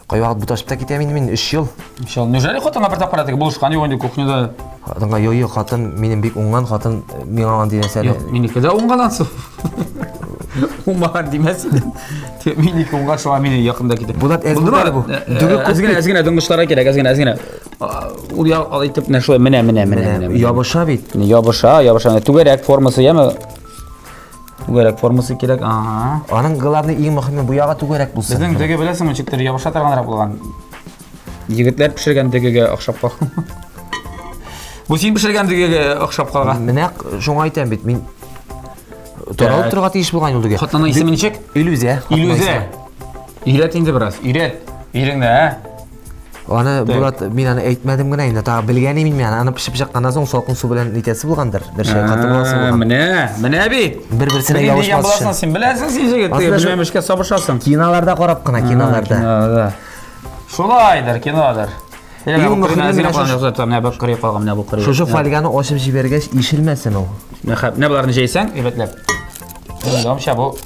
Кайвакыт буташып та китәм инде мин 3 ел. 3 ел. Неужели хатынга бер тапкыр теге булышкан юк инде кухняда? Хатынга юк, юк, хатын минем бик уңган хатын э, миңа андый нәрсәне. Юк, минеке дә уңган ансы. Уңмаган димәс идем. Минеке уңган, шуңа мине якында китә. Булат әз булды әле бу. Э, э, әз генә, әз генә доңгычларга кирәк, әз генә, әз генә. Ул я алай итеп менә шулай менә, менә, менә, менә. Ябыша бит. Ябыша, ябыша. Түгәрәк формасы, яме? Түгәрәк формасы кирәк, ага. Аның главный иң мөһиме бу ягы түгәрәк булсын. Безнең дөге беләсеңме, ничектер ябыша торганрак булган. Егетләр пешергән дөгегә охшап калган. Бу син пешергән дөгегә охшап калган. Менә шуңа әйтәм бит, мин таралып торырга тиеш булган ул дөге. Хатынның исеме ничек? Илүзә. Илүзә. Өйрәт инде бераз, өйрәт. Иреңне, ә? Аны Булат, мин аны әйтмәдем генә инде, тагы белгән идем мин аны. Аны пешеп чыкканнан соң салкын су белән нитәсе булгандыр. Бер чайкатып аласы булган. Менә, менә бит. Бер-берсенә Белгән ябышмас буласың өчен. син, беләсең син җегет, Аслында шул- белмәмешкә сабышасың. Киноларда карап кына, киноларда. Кинода. Шулайдыр, кинодыр. Иң мөһиме менә шушы- Менә бу кырый калган, менә бу кырый. Шушы фольганы ачып җибәргәч, ишелмәсен ул. Менә боларны җәйсәң, әйбәтләп. Уйлавымча бу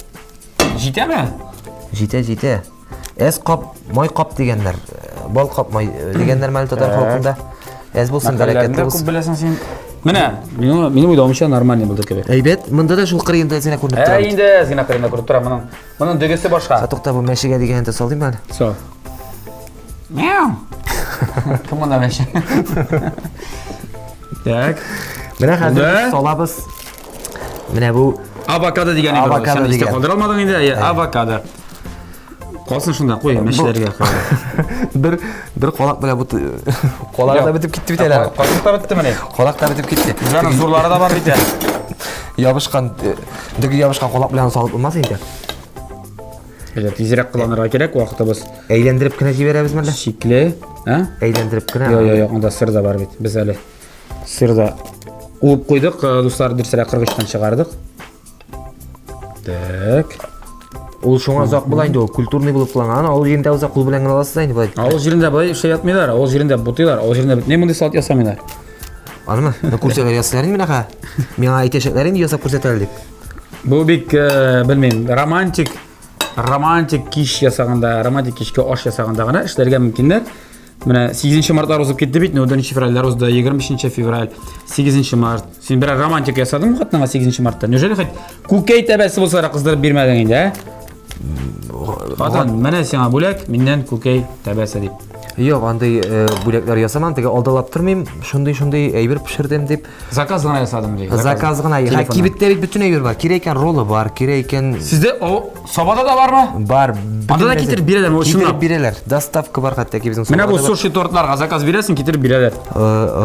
җитәме? Җитә, җитә. Әз кап, май кап дигәннәр. Бал кап май дигәннәр мәле татар халкында. Әз булсын, бәрәкәтле Күп булсын. беләсең син. Менә, минем уйлавымча нормальный булды кебек. Әйбәт, монда да шул кырыенда әз генә күренеп тора. Ә инде әз генә кырыенда күреп тора моның. Моның дөгесе башка. Ә тукта бу мәчегә дигәнен дә салыйм әле. Со. Мяу. Кем монда мәче? Так. Менә хәзер салабыз. Менә бу авокадо дигән әйбер. Авокадо Сен истә дигән. калдыра алмадың инде. Ә, авокадо. Калсын шунда, куй, мәчеләргә. Бер бер калак белән бу калак да бетеп китте бит әле. Калак та бетте менә. Калак та бетеп китте. Аның зурлары да бар бит әле. Ябышкан, дөге ябышкан калак белән салып булмас инде. Әйдә, тизрәк кыланырга кирәк, вакытыбыз. Әйләндереп кенә җибәрәбез мәллә? Шикле, ә? Әйләндереп кенә. Йо, йо, йо, анда сыр да бар бит. Без әле сыр да уып куйдык, дуслар, дөресрәк кыргычтан чыгардык. Так. Ул шуңа озак була инде ул, культурный булып кыланган. Авыл җирендә уза кул белән генә аласыз да инде болай. Авыл җирендә болай эшләп ятмыйлар, авыл җирендә бутыйлар, авыл җирендә бөтенләй мондый салат ясамыйлар. Анымы? Ну күрсәләр ясыйлар инде менә. Миңа әйтәчәкләр инде ясап күрсәтәләр дип. Бу бик, белмим, романтик, романтик кич ясаганда, романтик кичке аш ясаганда гына эшләргә мөмкиннәр. Менә 8 мартлар узып китте бит, 4 февральләр узды, 25 февраль, 8 март. Син берәр романтик ясадыңмы хатыныңа 8 мартта? Неужели хоть күкәй тәбәсе булса да кыздырып бирмәдең инде, ә? Хатын, менә сиңа бүләк, миннән күкәй тәбәсе дип. Юк, андый бүләкләр ясамам, теге алдалап тормыйм, шундый-шундый әйбер пешердем дип. Заказ гына ясадым ди. Заказ гына. Ха, кибеттә бит бөтен әйбер бар. Кирәк икән роллы бар, кирәк икән Сездә о Сабада да бармы? Бар. Анда да китереп бирәләрме? Ул Китереп бирәләр. Доставка бар хәтта ки безнең Менә бу суши тортларга заказ бирәсең, китереп бирәләр.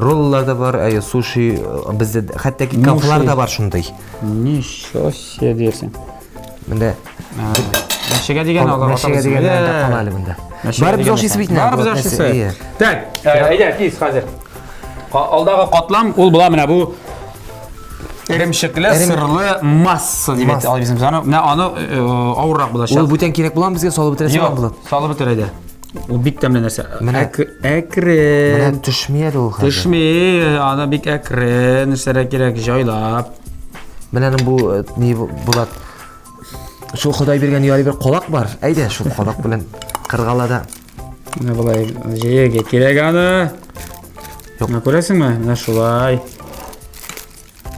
Роллар да бар, әйе, суши бездә хәтта ки кафелар да бар шундый. Ничего себе дерсең. Монда Мәшегә дигән алар. Мәшегә дигән дә кала әле монда. Барыбыз ашыйсы бит инде. Барыбыз ашыйсы. Так, әйдә, тиз хәзер. Алдагы катлам ул була менә бу эремчекле сырлы масса дип әйтә алабыз без аны. Менә аны авыррак булачак. Ул бүтән кирәк буламы безгә салып бетерәсе була? Юк, салып бетер әйдә. Ул бик тәмле нәрсә. Менә әкрен. Менә төшми әле ул хәзер. Төшми, аны бик әкрен эшләргә кирәк, җайлап. Менә аның бу ни Булат. Шул Ходай биргән ярый бер колак бар. Әйдә, шул колак белән кыргала да. Менә болай җәяргә кирәк аны. Юк. Менә күрәсеңме? Менә шулай.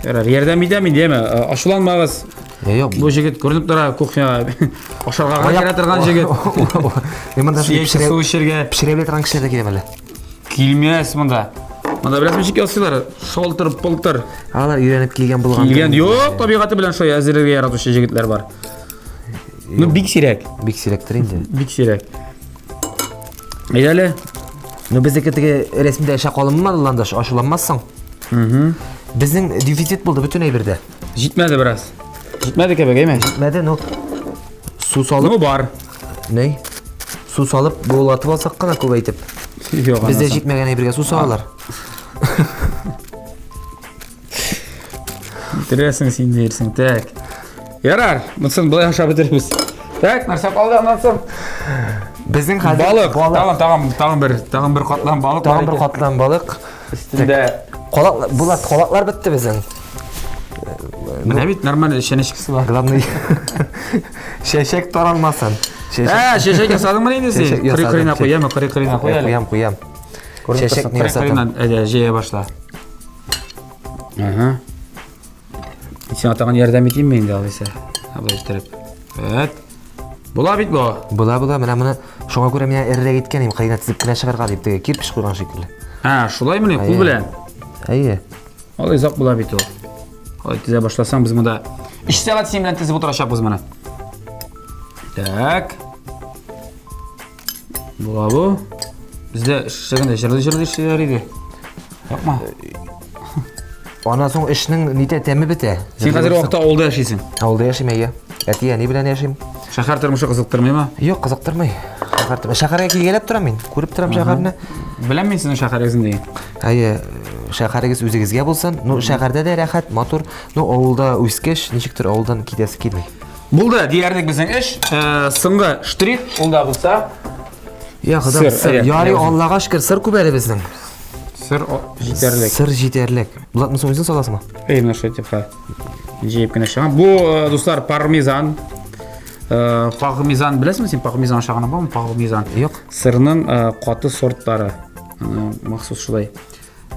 Ярар, ярдәм итәм инде, яме. Ачуланмагыз. Юк. Бу җегет күренеп тора кухняга. Ашарга гына керә торган җегет. Мин монда шундый пешерә, су эчәргә. Пешерә белә торган кешеләр дә килә әле. Килмәс монда. Монда беләсең ничек ясыйлар? Шалтыр пылтыр. Алар өйрәнеп килгән булган. Килгән юк, табигате белән шулай әзерләргә яратучы җегетләр бар. Ну, бик сирәк. Бик сирәктер инде. Бик сирәк. Әйдә әле. Ну, безнеке теге рәсемдә эшә калынмады, Ландыш, ачуланмассың. Угу. Безнең дефицит булды бөтен әйбердә. Җитмәде бераз. Җитмәде кебек, әйме? Җитмәде, ну су салып. Ну бар. Ни? Су салып, булатып алсак кына күп әйтеп. Юк, Бездә җитмәгән әйбергә су салалар. Бетерәсең син дирсең. Так. Ярар, монысын болай ашап бетерербез. Так, нәрсә калды аннан соң? Безнең хәзер балык. Тагын, тагын, тагын бер, тагын бер катлам балык. Тагын бер катлам балык. Өстендә Колак, Булат, колаклар бетте безнең. Менә бит нормаль чәнечкесе бар. Главный чәчәк таралмасын. Ә, чәчәк ясадыңмы инде син? Кырый кырыйна куямы, кырый кырыйна куя. Куям, куям. Чәчәк не ясадым. Әйдә, җәя башла. Ага. Сиңа тагын ярдәм итимме инде алайса? Абый иттереп. Evet. Була бит бу. Була, була. Менә моны шуңа күрә миңа эрерәк иткән идем, кыйна тезеп кенә чыгарга дип, теге кирпеч куйган шикелле. Ә, шулаймыни, кул белән? Әйе. Алай озак була бит ул. Алай тезә башласаң, без монда 3 сәгать син белән тезеп утырачакбыз моны. Так. Була бу. Бездә эшләгәндә җырлый-җырлый эшлиләр иде. Юкмы? Аннан соң эшнең нитә тәме бетә. Син хәзер вакытта авылда яшисең. Авылда яшим, әйе. Әти-әни белән яшим. Шәһәр тормышы кызыктырмыймы? Юк, кызыктырмый. Шәһәр түбән. Шәһәргә килгәләп торам мин. Күреп торам шәһәрне. Беләм мин сезнең шәһәрегезне дигән. Әйе, шәһәрегез үзегезгә булсын. Ну, шәһәрдә дә рәхәт, матур. Ну, авылда үскәч, ничектер авылдан китәсе килми. Булды, диярлек безнең эш. Э, соңгы штрих, ул да булса. Я, Ходам, сыр. Ярый, Аллага шөкер, сыр күп әле безнең. Сыр җитәрлек. Сыр җитәрлек. Булат, монысын үзең саласыңмы? Әй, менә шулай дип, җыеп кенә чыгам. Бу, э, дуслар, пармезан. Э, пармезан беләсеңме син пармезан ашаганы бармы? Пармезан. Юк. Сырның э, каты сортлары. Махсус шулай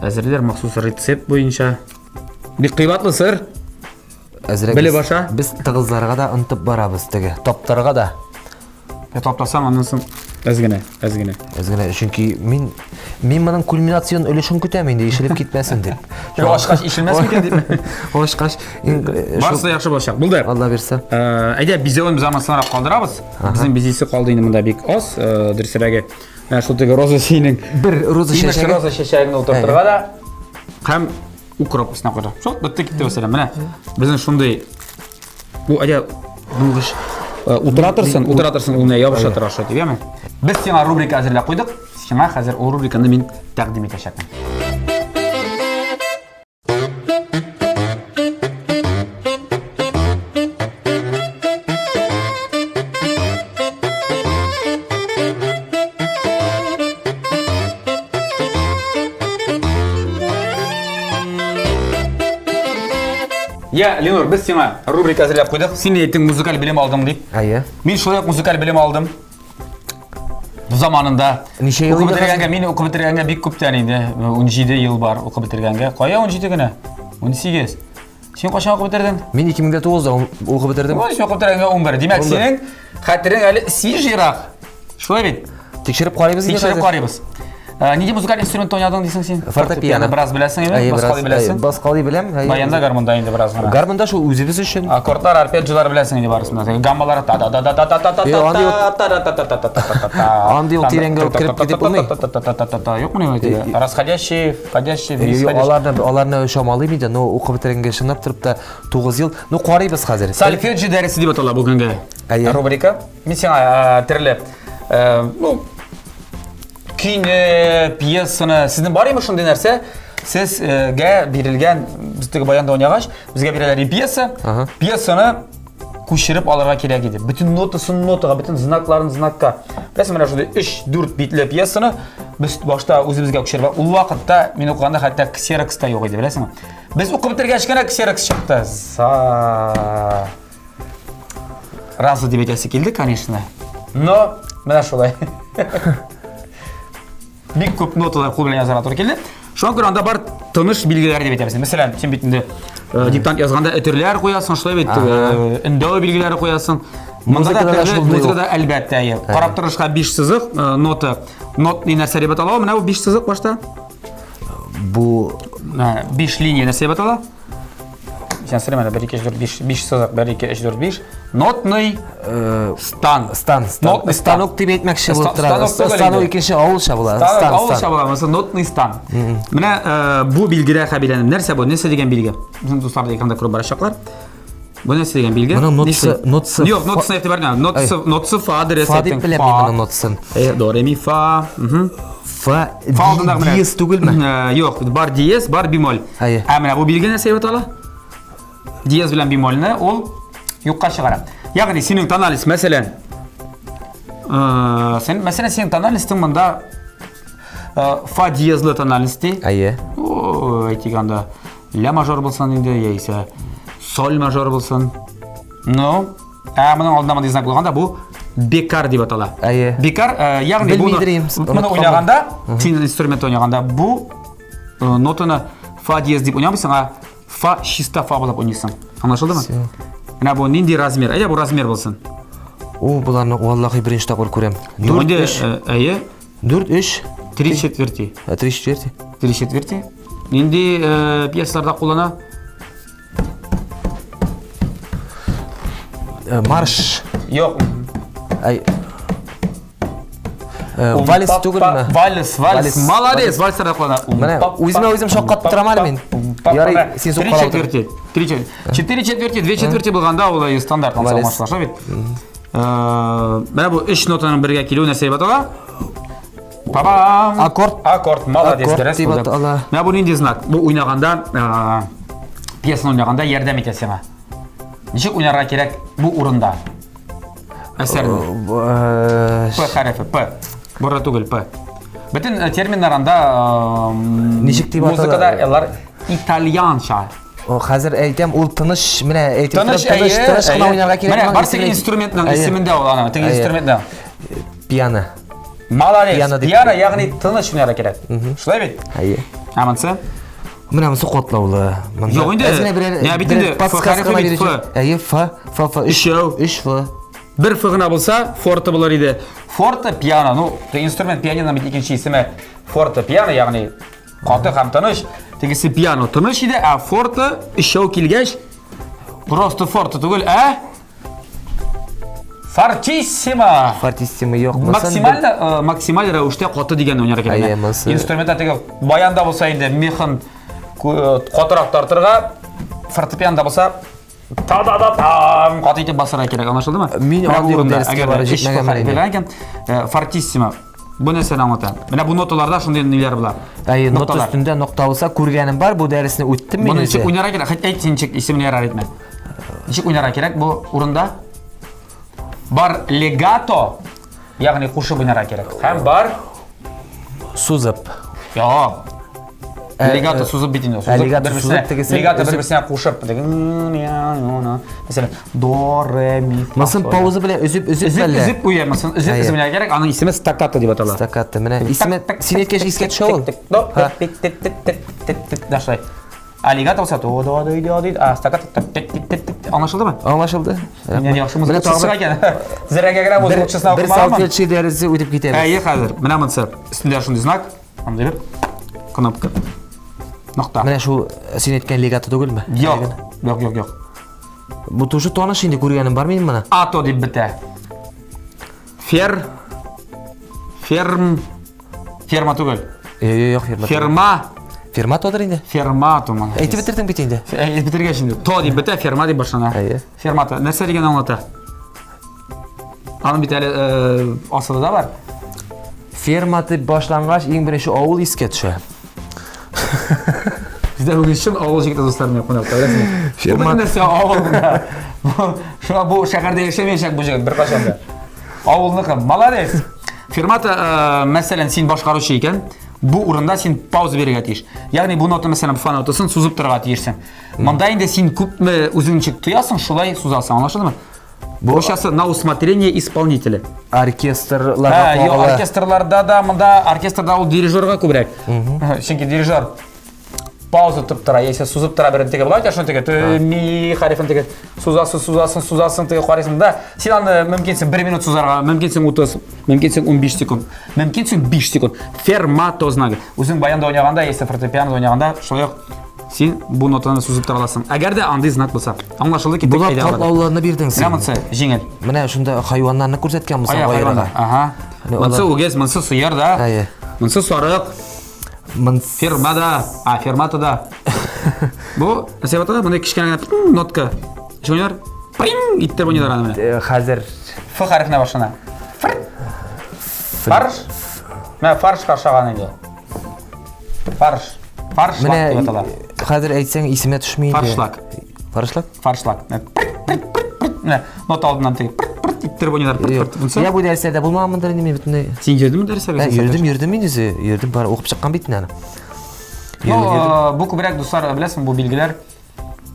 әзерлиләр, махсус рецепт буенча. Бик кыйбатлы сыр. Әзрәк Белеп аша. Без тыгызларга да онтып барабыз теге. Таптарга да. Ә таптасаң, аннан соң әз генә, әз генә. Әз генә, чөнки мин мин моның кульминацион өлешен көтәм инде, ишелеп китмәсен дип. Юк, ачкач ишелмәс микән дип. Ачкач, барысы яхшы булачак. Булды. Алла бирсә. Э, әйдә, бизәвен без аны соңрак калдырабыз. Безнең бизисе калды инде монда бик аз, э, дөресрәге. Менә шул теге роза синең. Бер роза чәчәге. Роза чәчәгеңне утыртырга да һәм укроп өстенә куйдык. Шул, бетте китте мәсәлән. Менә безнең шундый Бу әйдә дуңгыч э, утыра торсын, утыра торсын, ул менә ябыша тора шулай дип, яме. Без сиңа рубрика әзерләп куйдык. Сиңа хәзер ул рубриканы мин тәкъдим итәчәкмен. Я, Ленур, без сиңа рубрика әзерләп куйдык. Син әйттең музыкаль белем алдың дип. Әйе. Мин шулай ук музыкаль белем алдым. Заманында. Ничә ел укып бетергәнгә, мин укып бетергәнгә бик күптән инде. 17 ел бар укып бетергәнгә. Кая 17 генә? 18. Син кайчан укып бетердең? Мин 2009-да укып бетердем. Ой, син укып бетергәнгә 11. Димәк, синең хәтерең әле свежийрак. Шулай бит? Тикшереп карыйбыз инде. Тикшереп карыйбыз. Э, нинди музыкаль инструментта уйнадың дисең син? Фортепиано. Бераз беләсең инде, баскалый беләсең. Баскалый беләм. Баянда гармунда инде бераз гына. Гармунда шул үзебез өчен. Аккордлар, арпеджиолар беләсең инде барысын да. Гаммалар та да да да да та та та та та та та та та та та. Андый ул тирәнгә үк кереп китеп булмый. Та та та та та та. Юкмы ни? Расходящий, входящий, вниз. Аларны аларны чамалыйм инде, но укып бетергәнгә чынлап торып та 9 ел. Ну карыйбыз хәзер. Сольфеджио дәресе дип атала бүгенге рубрика. Мин сиңа э, төрле, э, ну, көйне, пьесаны, сезнең бар име шундый нәрсә? Сезгә бирелгән, без теге баянда уйнагач, безгә бирәләр и пьеса. Пьесаны күчереп алырга кирәк иде. Бөтен нотасын нотага, бөтен знакларын знакка. Беләсең, менә шундый 3-4 битле пьесаны без башта үзебезгә күчереп, ул вакытта мин укыганда хәтта ксерокс та юк иде, беләсеңме? Без укып бетергәч кенә ксерокс чыкты. За Разы дип әйтәсе килде, конечно. Но менә шулай. Бик күп ноталар кул белән язарга туры килде. Шуңа күрә анда бар тыныш билгеләре дип әйтәбез. Мәсәлән, син бит инде э, диктант язганда өтерләр куясың, шулай бит, э, өндәү билгеләре куясың. Монда да төрле музыкада әлбәттә, әйе. Карап торышка 5 сызык, э, нота. Нот ни нәрсә дип атала? Менә бу 5 сызык башта. Бу 5 линия нәрсә дип атала? Сен сорыйм әле, 1, 2, 3, 4, 5, 5 сызык, 1, 2, 3, 4, 5. Нотный э, стан. Стан, стан. Нотный станок дип әйтмәкче булып тора. Станок икенче авылча була. Стан, авылча була, монысы нотный стан. Менә э, бу билгедә хәбиләнем. Нәрсә бу? Нәрсә дигән билге? Безнең дуслар да экранда күреп барачаклар. Бу нәрсә дигән билге? Моның нотасы, нотасы. Юк, нотасына игътибар итмә. Нотасы, нотасы фа дөрес Фа дип беләм мин моның нотасын. Э, до, ре, ми, фа. Фа, диез түгелме? Э, юк, бар диез, бар бемоль. Әйе. Ә менә бу билге нәрсә дип атала? Диез белән бемольне ул юкка чыгара. Ягъни синең тональность, мәсәлән, э, сен, мәсәлән, синең тональностың монда э, фа диезлы тональность ди. Әйе. Әйтик анда ля мажор булсын инде, яисә соль мажор булсын. Ну, ә моның алдында мондый знак булганда бу бекар дип атала. Әйе. Бекар, э, ягъни буны моны уйнаганда, син инструмент уйнаганда бу э, нотаны фа диез дип уйнамыйсың, а фа чиста фа булып уйныйсың. Аңлашылдымы? Менә бу нинди размер? Әйдә бу размер булсын. О, боларны валлахи беренче тапкыр күрәм. Дүрт, өч. Э, әйе. Дүрт, өч. Три четверти. Три четверти. Три четверти. Нинди э, пьесаларда куллана? Э, марш. Юк. Ай. Э, вальс түгелме? Вальс, вальс. Молодец, вальсларда куллана. Менә үземә үзем шаккатып торам әле мин. Ярый, син сук Три четверти. Три четверти. Четыре четверти, две четверти булганда ул стандарт алмаштыра, шулай бит? Менә бу өч нотаның бергә килүе нәрсә дип атала? Пабам! Аккорд. Аккорд, молодец, Аккорд дөрес дип булды. атала. Менә бу нинди знак? Бу уйнаганда, пьесаны уйнаганда ярдәм итә сиңа. Ничек уйнарга кирәк бу урында? Әсәрне. П хәрефе, П. Бора түгел, П. Бөтен терминнар анда Ничек дип атала? музыкада алар итальянча. О, хәзер әйтәм, ул тыныч, менә әйтеп Тыныч, торам, тыныч, әйе, тыныч кына әйе. уйнарга кирәк. Менә моның бар теге исеме- инструментның Әйе. исемендә ул аның, теге Әйе. инструментның. Пиано. Молодец. Пиано дип- Пиано, ягъни тыныч уйнарга кирәк. Шулай бит? Әйе. Ә монысы? Менә монысы катлаулы. Монда Юк инде. Әз генә берәр Менә бит берәр инде Ф подсказка хәрефе гына бит, бирүче. Ф. Әйе, Ф, Ф, Ф, Өчәү. 3 Ф. Бер Ф гына булса, форте булыр иде. Форте пиано, ну, инструмент пианиноның бит икенче исеме форте пиано, ягъни каты һәм тыныч. Тегесе пиано тыныч иде, ә форте өчәү килгәч, просто форте түгел, ә фортиссимо. Фортиссимо юк. Монысын Максимально, максималь рәвештә каты дигән уйнарга кирәк. Әйе, монысы- Инструментта теге баянда булса инде мехын катырак тартырга, фортепианда булса та-да-да-там каты итеп басырга кирәк, аңлашылдымы? Мин Менә андый бу урында, дәрескә әгәр барып өч җитмәгәнмен хәреф инде. белгән икән, фортиссимо. Бу нәрсәне аңлата? Менә бу ноталарда шундый ниләр була. Әйе, нота Нокталар. өстендә нокта булса күргәнем бар, бу дәресне үттем мин Моны ничек үзе. уйнарга кирәк? Хәтта әйт син ничек исемен ярар әйтмә. Ничек уйнарга кирәк бу урында? Бар легато, ягъни кушып уйнарга кирәк. Һәм бар Сузып. Юк. Легато сузып бит инде. Сузып легато бер-берсенә- сузып тегесе- Легато өзеп- бер-берсенә кушып. Мәсәлән, до ре ми фа. Монысын соль. пауза белән өзеп өзеп Өзеп мәллә. өзеп уя, монысын өзеп Әйе. өзеп уйнарга кирәк. Аның исеме стаккато дип атала. Стаккато. Менә исеме син әйткәч искә төшә ул. До, Һа. тик, тик, тик, тик, тик, тик, да шулай. А легато булса до, до, до, до, до, а стаккато тик, тик, тик, тик, тик. Аңлашылдымы? Аңлашылды. Менә яхшы Менә музыка тагы чыга икән. Зәрәгә генә бер музыкачысына бер укымаганмын. салтылчы дәресе үтеп китәбез. Әйе, хәзер. Менә монысы. Өстендә шундый знак. Андый бер кнопка. Нокта. Менә шул син әйткән легато түгелме? Юк. Юк, юк, юк. Бу тоже таныш инде күргәнем бар минем моны. Ато дип бетә. Фер ферм ферма түгел. Юк, юк, ферма. Ферма Ферма тодыр инде. ферма туман. Әйтеп бетердең бит инде. Әйтеп бетергәч инде. То дип бетә, ферма дип башлана. Әйе. Фермата нәрсә дигән аңлата? Аның бит әле асылы да бар. Ферма дип башлангач, иң беренче авыл искә төшә. Бездә бүген чын авыл җегете дуслар менә кунакта, беләсеңме? Ферма- Бу нәрсә авылда. Шуңа бу шәһәрдә яшәмәячәк бу җегет беркайчан да. Авылныкы. Молодец. Фермата, мәсәлән, син башкаручы икән, бу урында син пауза бирергә тиеш. Ягъни бу нота, мәсәлән, фа нотасын сузып торырга тиешсең. Монда инде син күпме үзең ничек тоясың, шулай сузасың. Аңлашылдымы? Бу русчасы на усмотрение исполнителя. Оркестрларга Ә, юк, кагыла. оркестрларда да монда оркестрда ул дирижерга күбрәк. Чөнки дирижер пауза тотып тора, яисә сузып тора берен теге болай шуны теге тө, ми хәрефен теге сузасың, сузасың, сузасың, теге карыйсың да. Син аны мөмкинсең 1 минут сузарга, мөмкинсең 30, мөмкинсең 15 секунд, мөмкинсең 5 секунд. Фермато знагы. Үзең баянда уйнаганда, яисә фортепианода уйнаганда, шулай ук син бу нотаны сузып тора аласың. Әгәр дә андый знак булса. Аңлашылды, киттек. Булат әйдә алга. катлауларны бирдең Менә син. монысы җиңел. Менә шунда хайваннарны күрсәткән булсаң Аяк аерырга. хайваннар. Ага. Менә Монысы алар- үгез, монысы сыер да. Әйе. Монысы сарык, Мын ферма да. А, фермата да. Бу, нәрсә дип атала? Монда кечкенә генә пың нотка. Ничек уйныйлар? Пың иттереп уйныйлар аны менә. Хәзер Ф хәрефенә башлана. Фр. Фарш. Менә фаршка охшаган инде. Фарш. Фаршлак менә дип атала. хәзер әйтсәң исемә төшми инде. Фаршлак. Фаршлак? Фаршлак. Менә пырт, пырт, пырт, пырт. Менә нота алдыннан теге пырт, пырт иттереп уйныйлар. Пырт, Юк. пырт. Монысы? Я бу дәресләрдә булмаганмындыр инде мин бөтенләй. Син йөрдеңме дәресләргә? Ә, йөрдем, йөрдем мин үзе. Йөрдем, бар укып чыккан бит инде аны. Ну, Йөрдем, йөрдем. бу күбрәк дуслар, беләсең, бу билгеләр.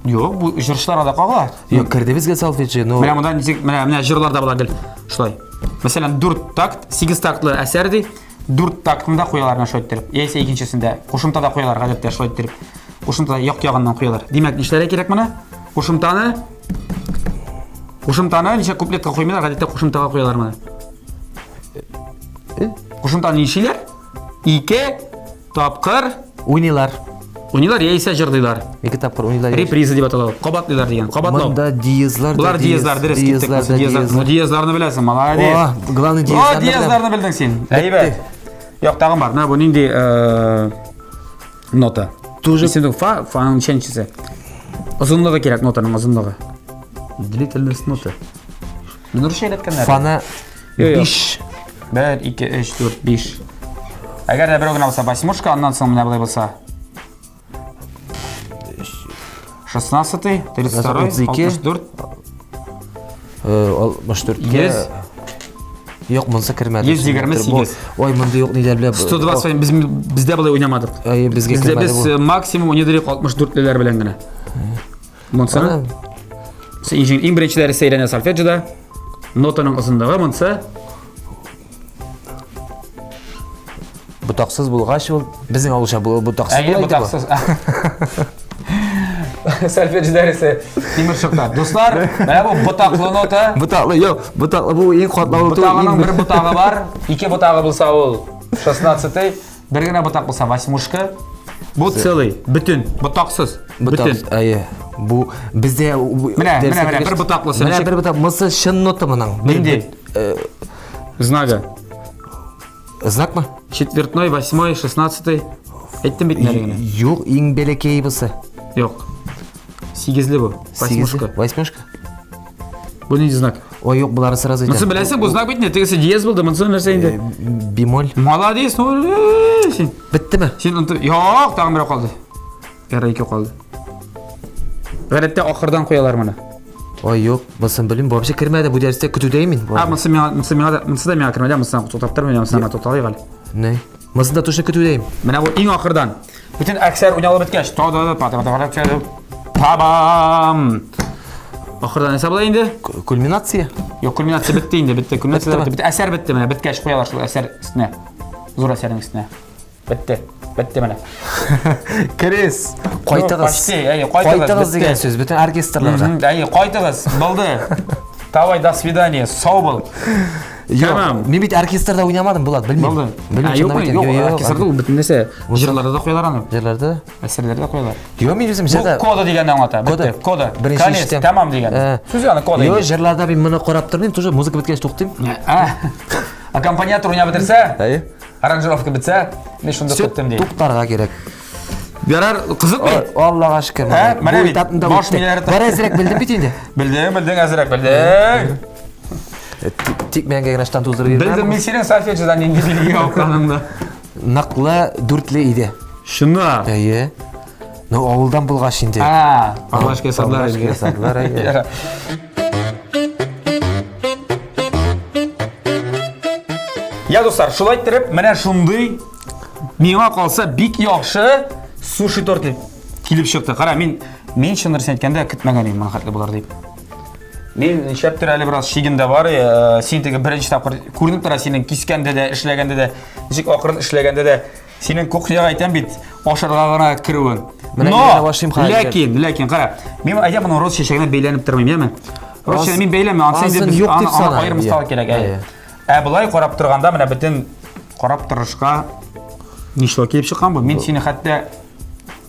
Юк, бу җырчыларга да кагыла. Юк, керде безгә солфеджио, но Менә монда ничек, менә менә җырларда була гел шулай. Мәсәлән, 4 такт, 8 тактлы әсәр ди, 4 тактында куялар менә шулай иттереп. Яисә икенчесендә кушымтада куялар гадәттә шулай иттереп. Кушымтада як ягыннан куялар. Димәк, нишләргә кирәк моны? Кушымтаны Кушымтаны ничә куплетка куймыйлар, гадәттә кушымтага куялар моны. Кушымтаны нишлиләр? Ике тапкыр уйныйлар. уйныйлар яисә җырлыйлар. Ике тапкыр уйныйлар. Реприза дип атала. Кабатлыйлар дигән. Кабатлау. Монда диезлар да Булар диезлар, дөрес киттек. диезлар да Диезлар. Ну, диезлар. диезларны беләсең, молодец. О, главный О, диезларны беләм. диезларны белдең син. Әйбәт. Юк, тагын бар. Менә бу нинди нота? Тоже- Исеме фа, фаның ничәнчесе? Озынлыгы кирәк нотаның озынлыгы. Длительность ноты. Моны русча өйрәткәннәр. Фаны Юк, юк. 5. 1, 2, 3, 4, 5. Әгәр дә берәү генә булса восьмушка, аннан соң менә болай булса. 16, 32, 32. 64, 64 100. Юк, монысы кермәде. 128. Ой, монда юк ниләр белән. 120 без бездә болай уйнамадык. Әй, безгә Бездә кермәде без бу. э, максимум уйнадык 64-леләр белән генә. Монысы Ана, Иң, иң беренче дәресе әйләнә сольфеджиода. Нотаның озынлыгы монысы Ботаксыз булгач ул безнең авылча бу ботаксыз Әйе, була иде бу. ботаксыз. Сольфеджио дәресе тимер чыкта. Дуслар, менә бу ботаклы нота. Ботаклы, юк, ботаклы бу иң катлаулы түгел, Ботагының иң бер ботагы бар, ике ботагы булса ул 16-й, бер генә ботак булса восьмушка. Бу целый, бөтен, ботаксыз, Ботак, бөтен. әйе. Бу бездә Менә, менә, менә, бер ботаклысы. Менә Ничек? бер ботак, монысы чын нота моның. Бер- Нинди? бер- Знагы. Знакмы? Четвертной, восьмой, шестнадцатый. Әйттем бит әле генә. Юк, иң бәләкәй бусы. Юк. Сигезле бу. Восьмушка. Восьмушка. Бу нинди знак? Ой, юк, булары сразу әйтәм. Монысы беләсең, бу знак бит не? Тегесе диез булды, монысы нәрсә инде? Бемоль. Молодец, ну э, син. Биттеме? Син онты. Юк, тагын берәү калды. Ярый, икәү калды. Гадәттә ахырдан куялар моны. Ой, юк, бусын белмим. Вообще кермәде бу дәрестә көтүдә мин. А, монысы миңа, монысы миңа да, монысы да миңа кермәде, монысына туктап тормыйм, монысына тукталыйк әле. Не? Монысын да точно көтүдәйм. Менә бу иң ахырдан. Бөтен әсәр уйналып беткәч, та да да па та та та Табам! Ахырдан нәрсә була инде? Кульминация. Юк, кульминация бетте инде, бетте. Кульминация Беттеме? бетте. Бетте. Әсәр бетте менә, беткәч куялар шул әсәр өстенә. Зур әсәрнең өстенә. Бетте. Бетте менә. Керес. Кайтыгыз. Почти, әйе, кайтыгыз, Кайтыгыз бетте. дигән сүз бөтен оркестрларга. Мгм, Әйе, кайтыгыз. Булды. Давай, до свидания. Сау бул. Юк, Тәмам. мин бит оркестрда уйнамадым, Булат, белмим. Булды. Белмим, Ә, юк, чынлап әйтәм. юк, Юк, оркестрда ул бөтен нәрсә. Җырларда да куялар аны. Җырларда? Әсәрләрдә куялар. Юк, мин үзем Бу җырда. кода дигәнне аңлата. Кода. Бетте. Кода. Беренче Конец, ишетәм. тәмам дигән. Ә. Сүз аны кода. Юк, инде. җырларда мин моны карап тормыйм, тоже музыка беткәч туктыйм. Ә, Аккомпаниатор уйнап бетерсә, Әйе. аранжировка бетсә, мин шунда Всё, туктыйм ди. Туктарга кирәк. Ярар, кызык бит. Аллага шөкер. Ә, менә Бу бит, этапны да баш үттек. миләре Бар әзрәк белдем бит инде. Белдең, белдең, әзрәк белдең. Э, Тик мәңгә генә штан туздырып йөрмә. Белдем мин синең сольфеджиодан нинди билге алганыңны. Ныклы дүртле иде. Шуны. Әйе. Ну, авылдан булгач инде. А, Павлашка ясадылар Павлашка инде. ясадылар, әйе. Ярар. Я, дуслар, шулай иттереп, менә шундый миңа калса бик яхшы суши торты килеп чыкты. Кара, мин мин чын дөресен әйткәндә көтмәгән идем моның хәтле булыр дип. Мин нишләптер әле бераз шигем дә бар. Э, син теге беренче тапкыр күренеп тора синең кискәндә дә, эшләгәндә дә, ничек акрын эшләгәндә дә синең кухняга әйтәм бит, ашарга гына керүең. Менә Но, өйрәнә башлыйм хәзер. ләкин, ләкин, кара, мин әйтәм моның роз чәчәгенә бәйләнеп тормыйм, яме? Роз Асын- чәчәгенә мин бәйләнмим, ансы инде асын без юк аны, дип аны санайм, аерым иә. осталык кирәк, әйе. Әйе. Ә болай карап торганда менә бөтен карап торышка нишләп килеп чыккан бу? Мин сине хәтта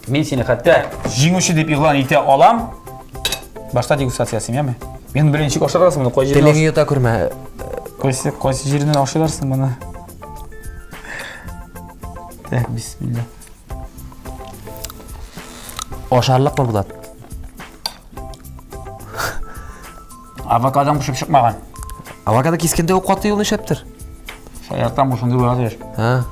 мин сине хәтта җиңүче дип игълан итә алам. Башта дегустация ясыйм, яме? Мин белән ничек ашарсың моны? Кай җиреннән Телеңне йота күрмә. Кайсы кайсы җиреннән ашыйларсың моны? Так, бисмилла. Ашарлыкмы Булат? Авокадоң пешеп чыкмаган. Авокадо кискәндә үк каты юл нишләптер? Шаяртам бу шундый була дияр. Һа.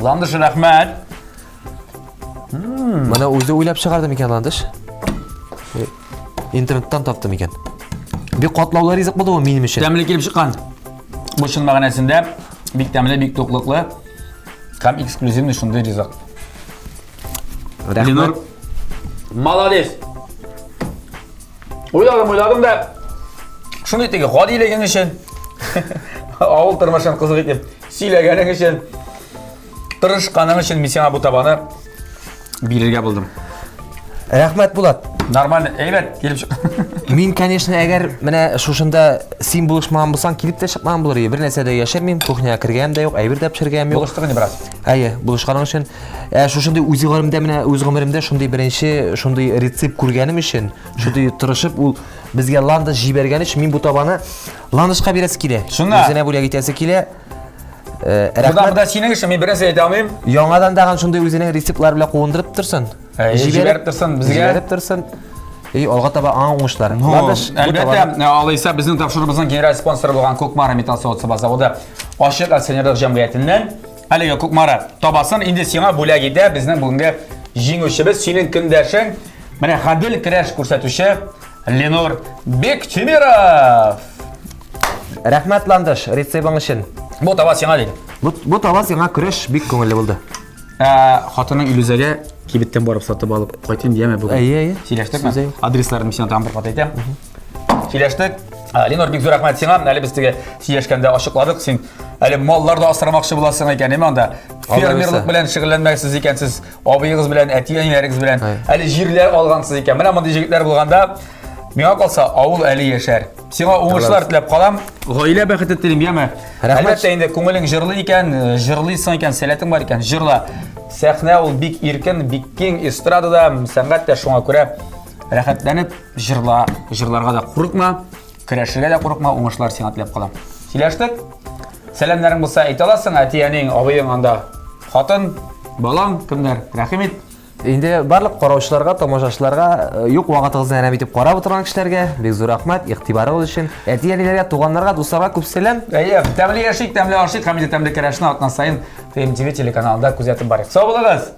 Ландыш рәхмәт. Моны үзе уйлап чыгарды микән Ландыш? Э, Интернеттан тапты микән? Бик катлаулы ризык булды бу минем өчен. Тәмле килеп чыккан. Бу чын мәгънәсендә бик тәмле, бик туклыклы һәм эксклюзивный шундый ризык. Рәхмәт. Ленур, молодец. Уйладым, уйладым да шундый теге гадилегең өчен, авыл тормышын кызык итеп сөйләгәнең өчен, тырышканың өчен мин сиңа бу табаны бирергә булдым. Рәхмәт, Булат. Нормально, әйбәт килеп чык. Мин, конечно, әгәр менә шушында син булышмаган булсаң, килеп тә чыкмаган булыр идем. Бер нәрсә дә яшермим, кухняга кергәнем дә юк, әйбер дә пешергәнем юк. Булыштык инде бераз. Әйе, булышканың өчен. Ә шушындый үз гомеремдә менә үз гомеремдә шундый беренче шундый рецепт күргәнем өчен, шундый тырышып ул безгә ландыш җибәргән өчен мин бу табаны ландышка бирәсе килә. Шунда. Үзенә бүләк итәсе килә. Э, Буда Рәхмәт. буда синең эшең, мин бернәрсә әйтә алмыйм. Яңадан тагын шундый үзенең рецептлары белән куындырып торсын. Җибәреп торсын безгә. Җибәреп торсын. И алга таба аңа уңышлар. Ландыш, әлбәттә, алайса безнең тапшыруыбызның генераль спонсоры булган Кукмара металл савыт-саба заводы ачык акционерлык җәмгыятеннән әлеге Кукмара табасын инде сиңа бүләк итә безнең бүгенге җиңүчебез, синең көндәшең, менә гадел көрәш күрсәтүче Ленур Бектимиров. Рәхмәт, Ландыш, рецебың өчен. Бу таба сиңа диде. Бу, бу таба сиңа көрәш бик күңелле булды. Ә, хатының Илүзәгә кибеттән барып сатып алып кайтыйм дияме бүген? Әйе, әйе. Сөйләштекме? Адресларын мин сиңа тагын бер кат әйтәм. Сөйләштек. Ә, Ленур, бик зур рәхмәт сиңа. Әле без теге сөйләшкәндә ачыкладык, син әле маллар да асрамакчы буласың икән, әйме анда? Фермерлык белән шөгыльләнмәксез икәнсез, абыегыз белән, әти-әниләрегез белән. Әле җирләр алгансыз икән. Менә мондый җегетләр булганда, миңа калса, авыл әле яшәр. Сиңа уңышлар теләп калам. Гаилә бәхете телим, яме. Әлбәттә инде күңелең җырлый икән, э, җырлыйсың икән, сәләтең бар икән, җырла. Сәхнә ул бик иркен, бик киң, эстрадада, сәнгать тә шуңа күрә рәхәтләнеп җырла, җырларга да курыкма, көрәшергә дә курыкма, уңышлар сиңа теләп калам. Сөйләштек? Сәламнәрең булса әйтә аласың, әти-әниң, абыең анда, хатын, балаң, кемнәр, рәхим ит. Инде барлык караучыларга, тамашачыларга, э, юк вакытыгызны әрәм итеп карап утырган кешеләргә бик зур рәхмәт, игътибарыгыз өчен. Әти-әниләргә, туганнарга, дусларга күп сәлам. Әйе, тәмле яшик, тәмле ашыйк һәм инде тәмле көрәшне атна саен ТМТВ телеканалында күзәтеп барыйк. Сау булыгыз!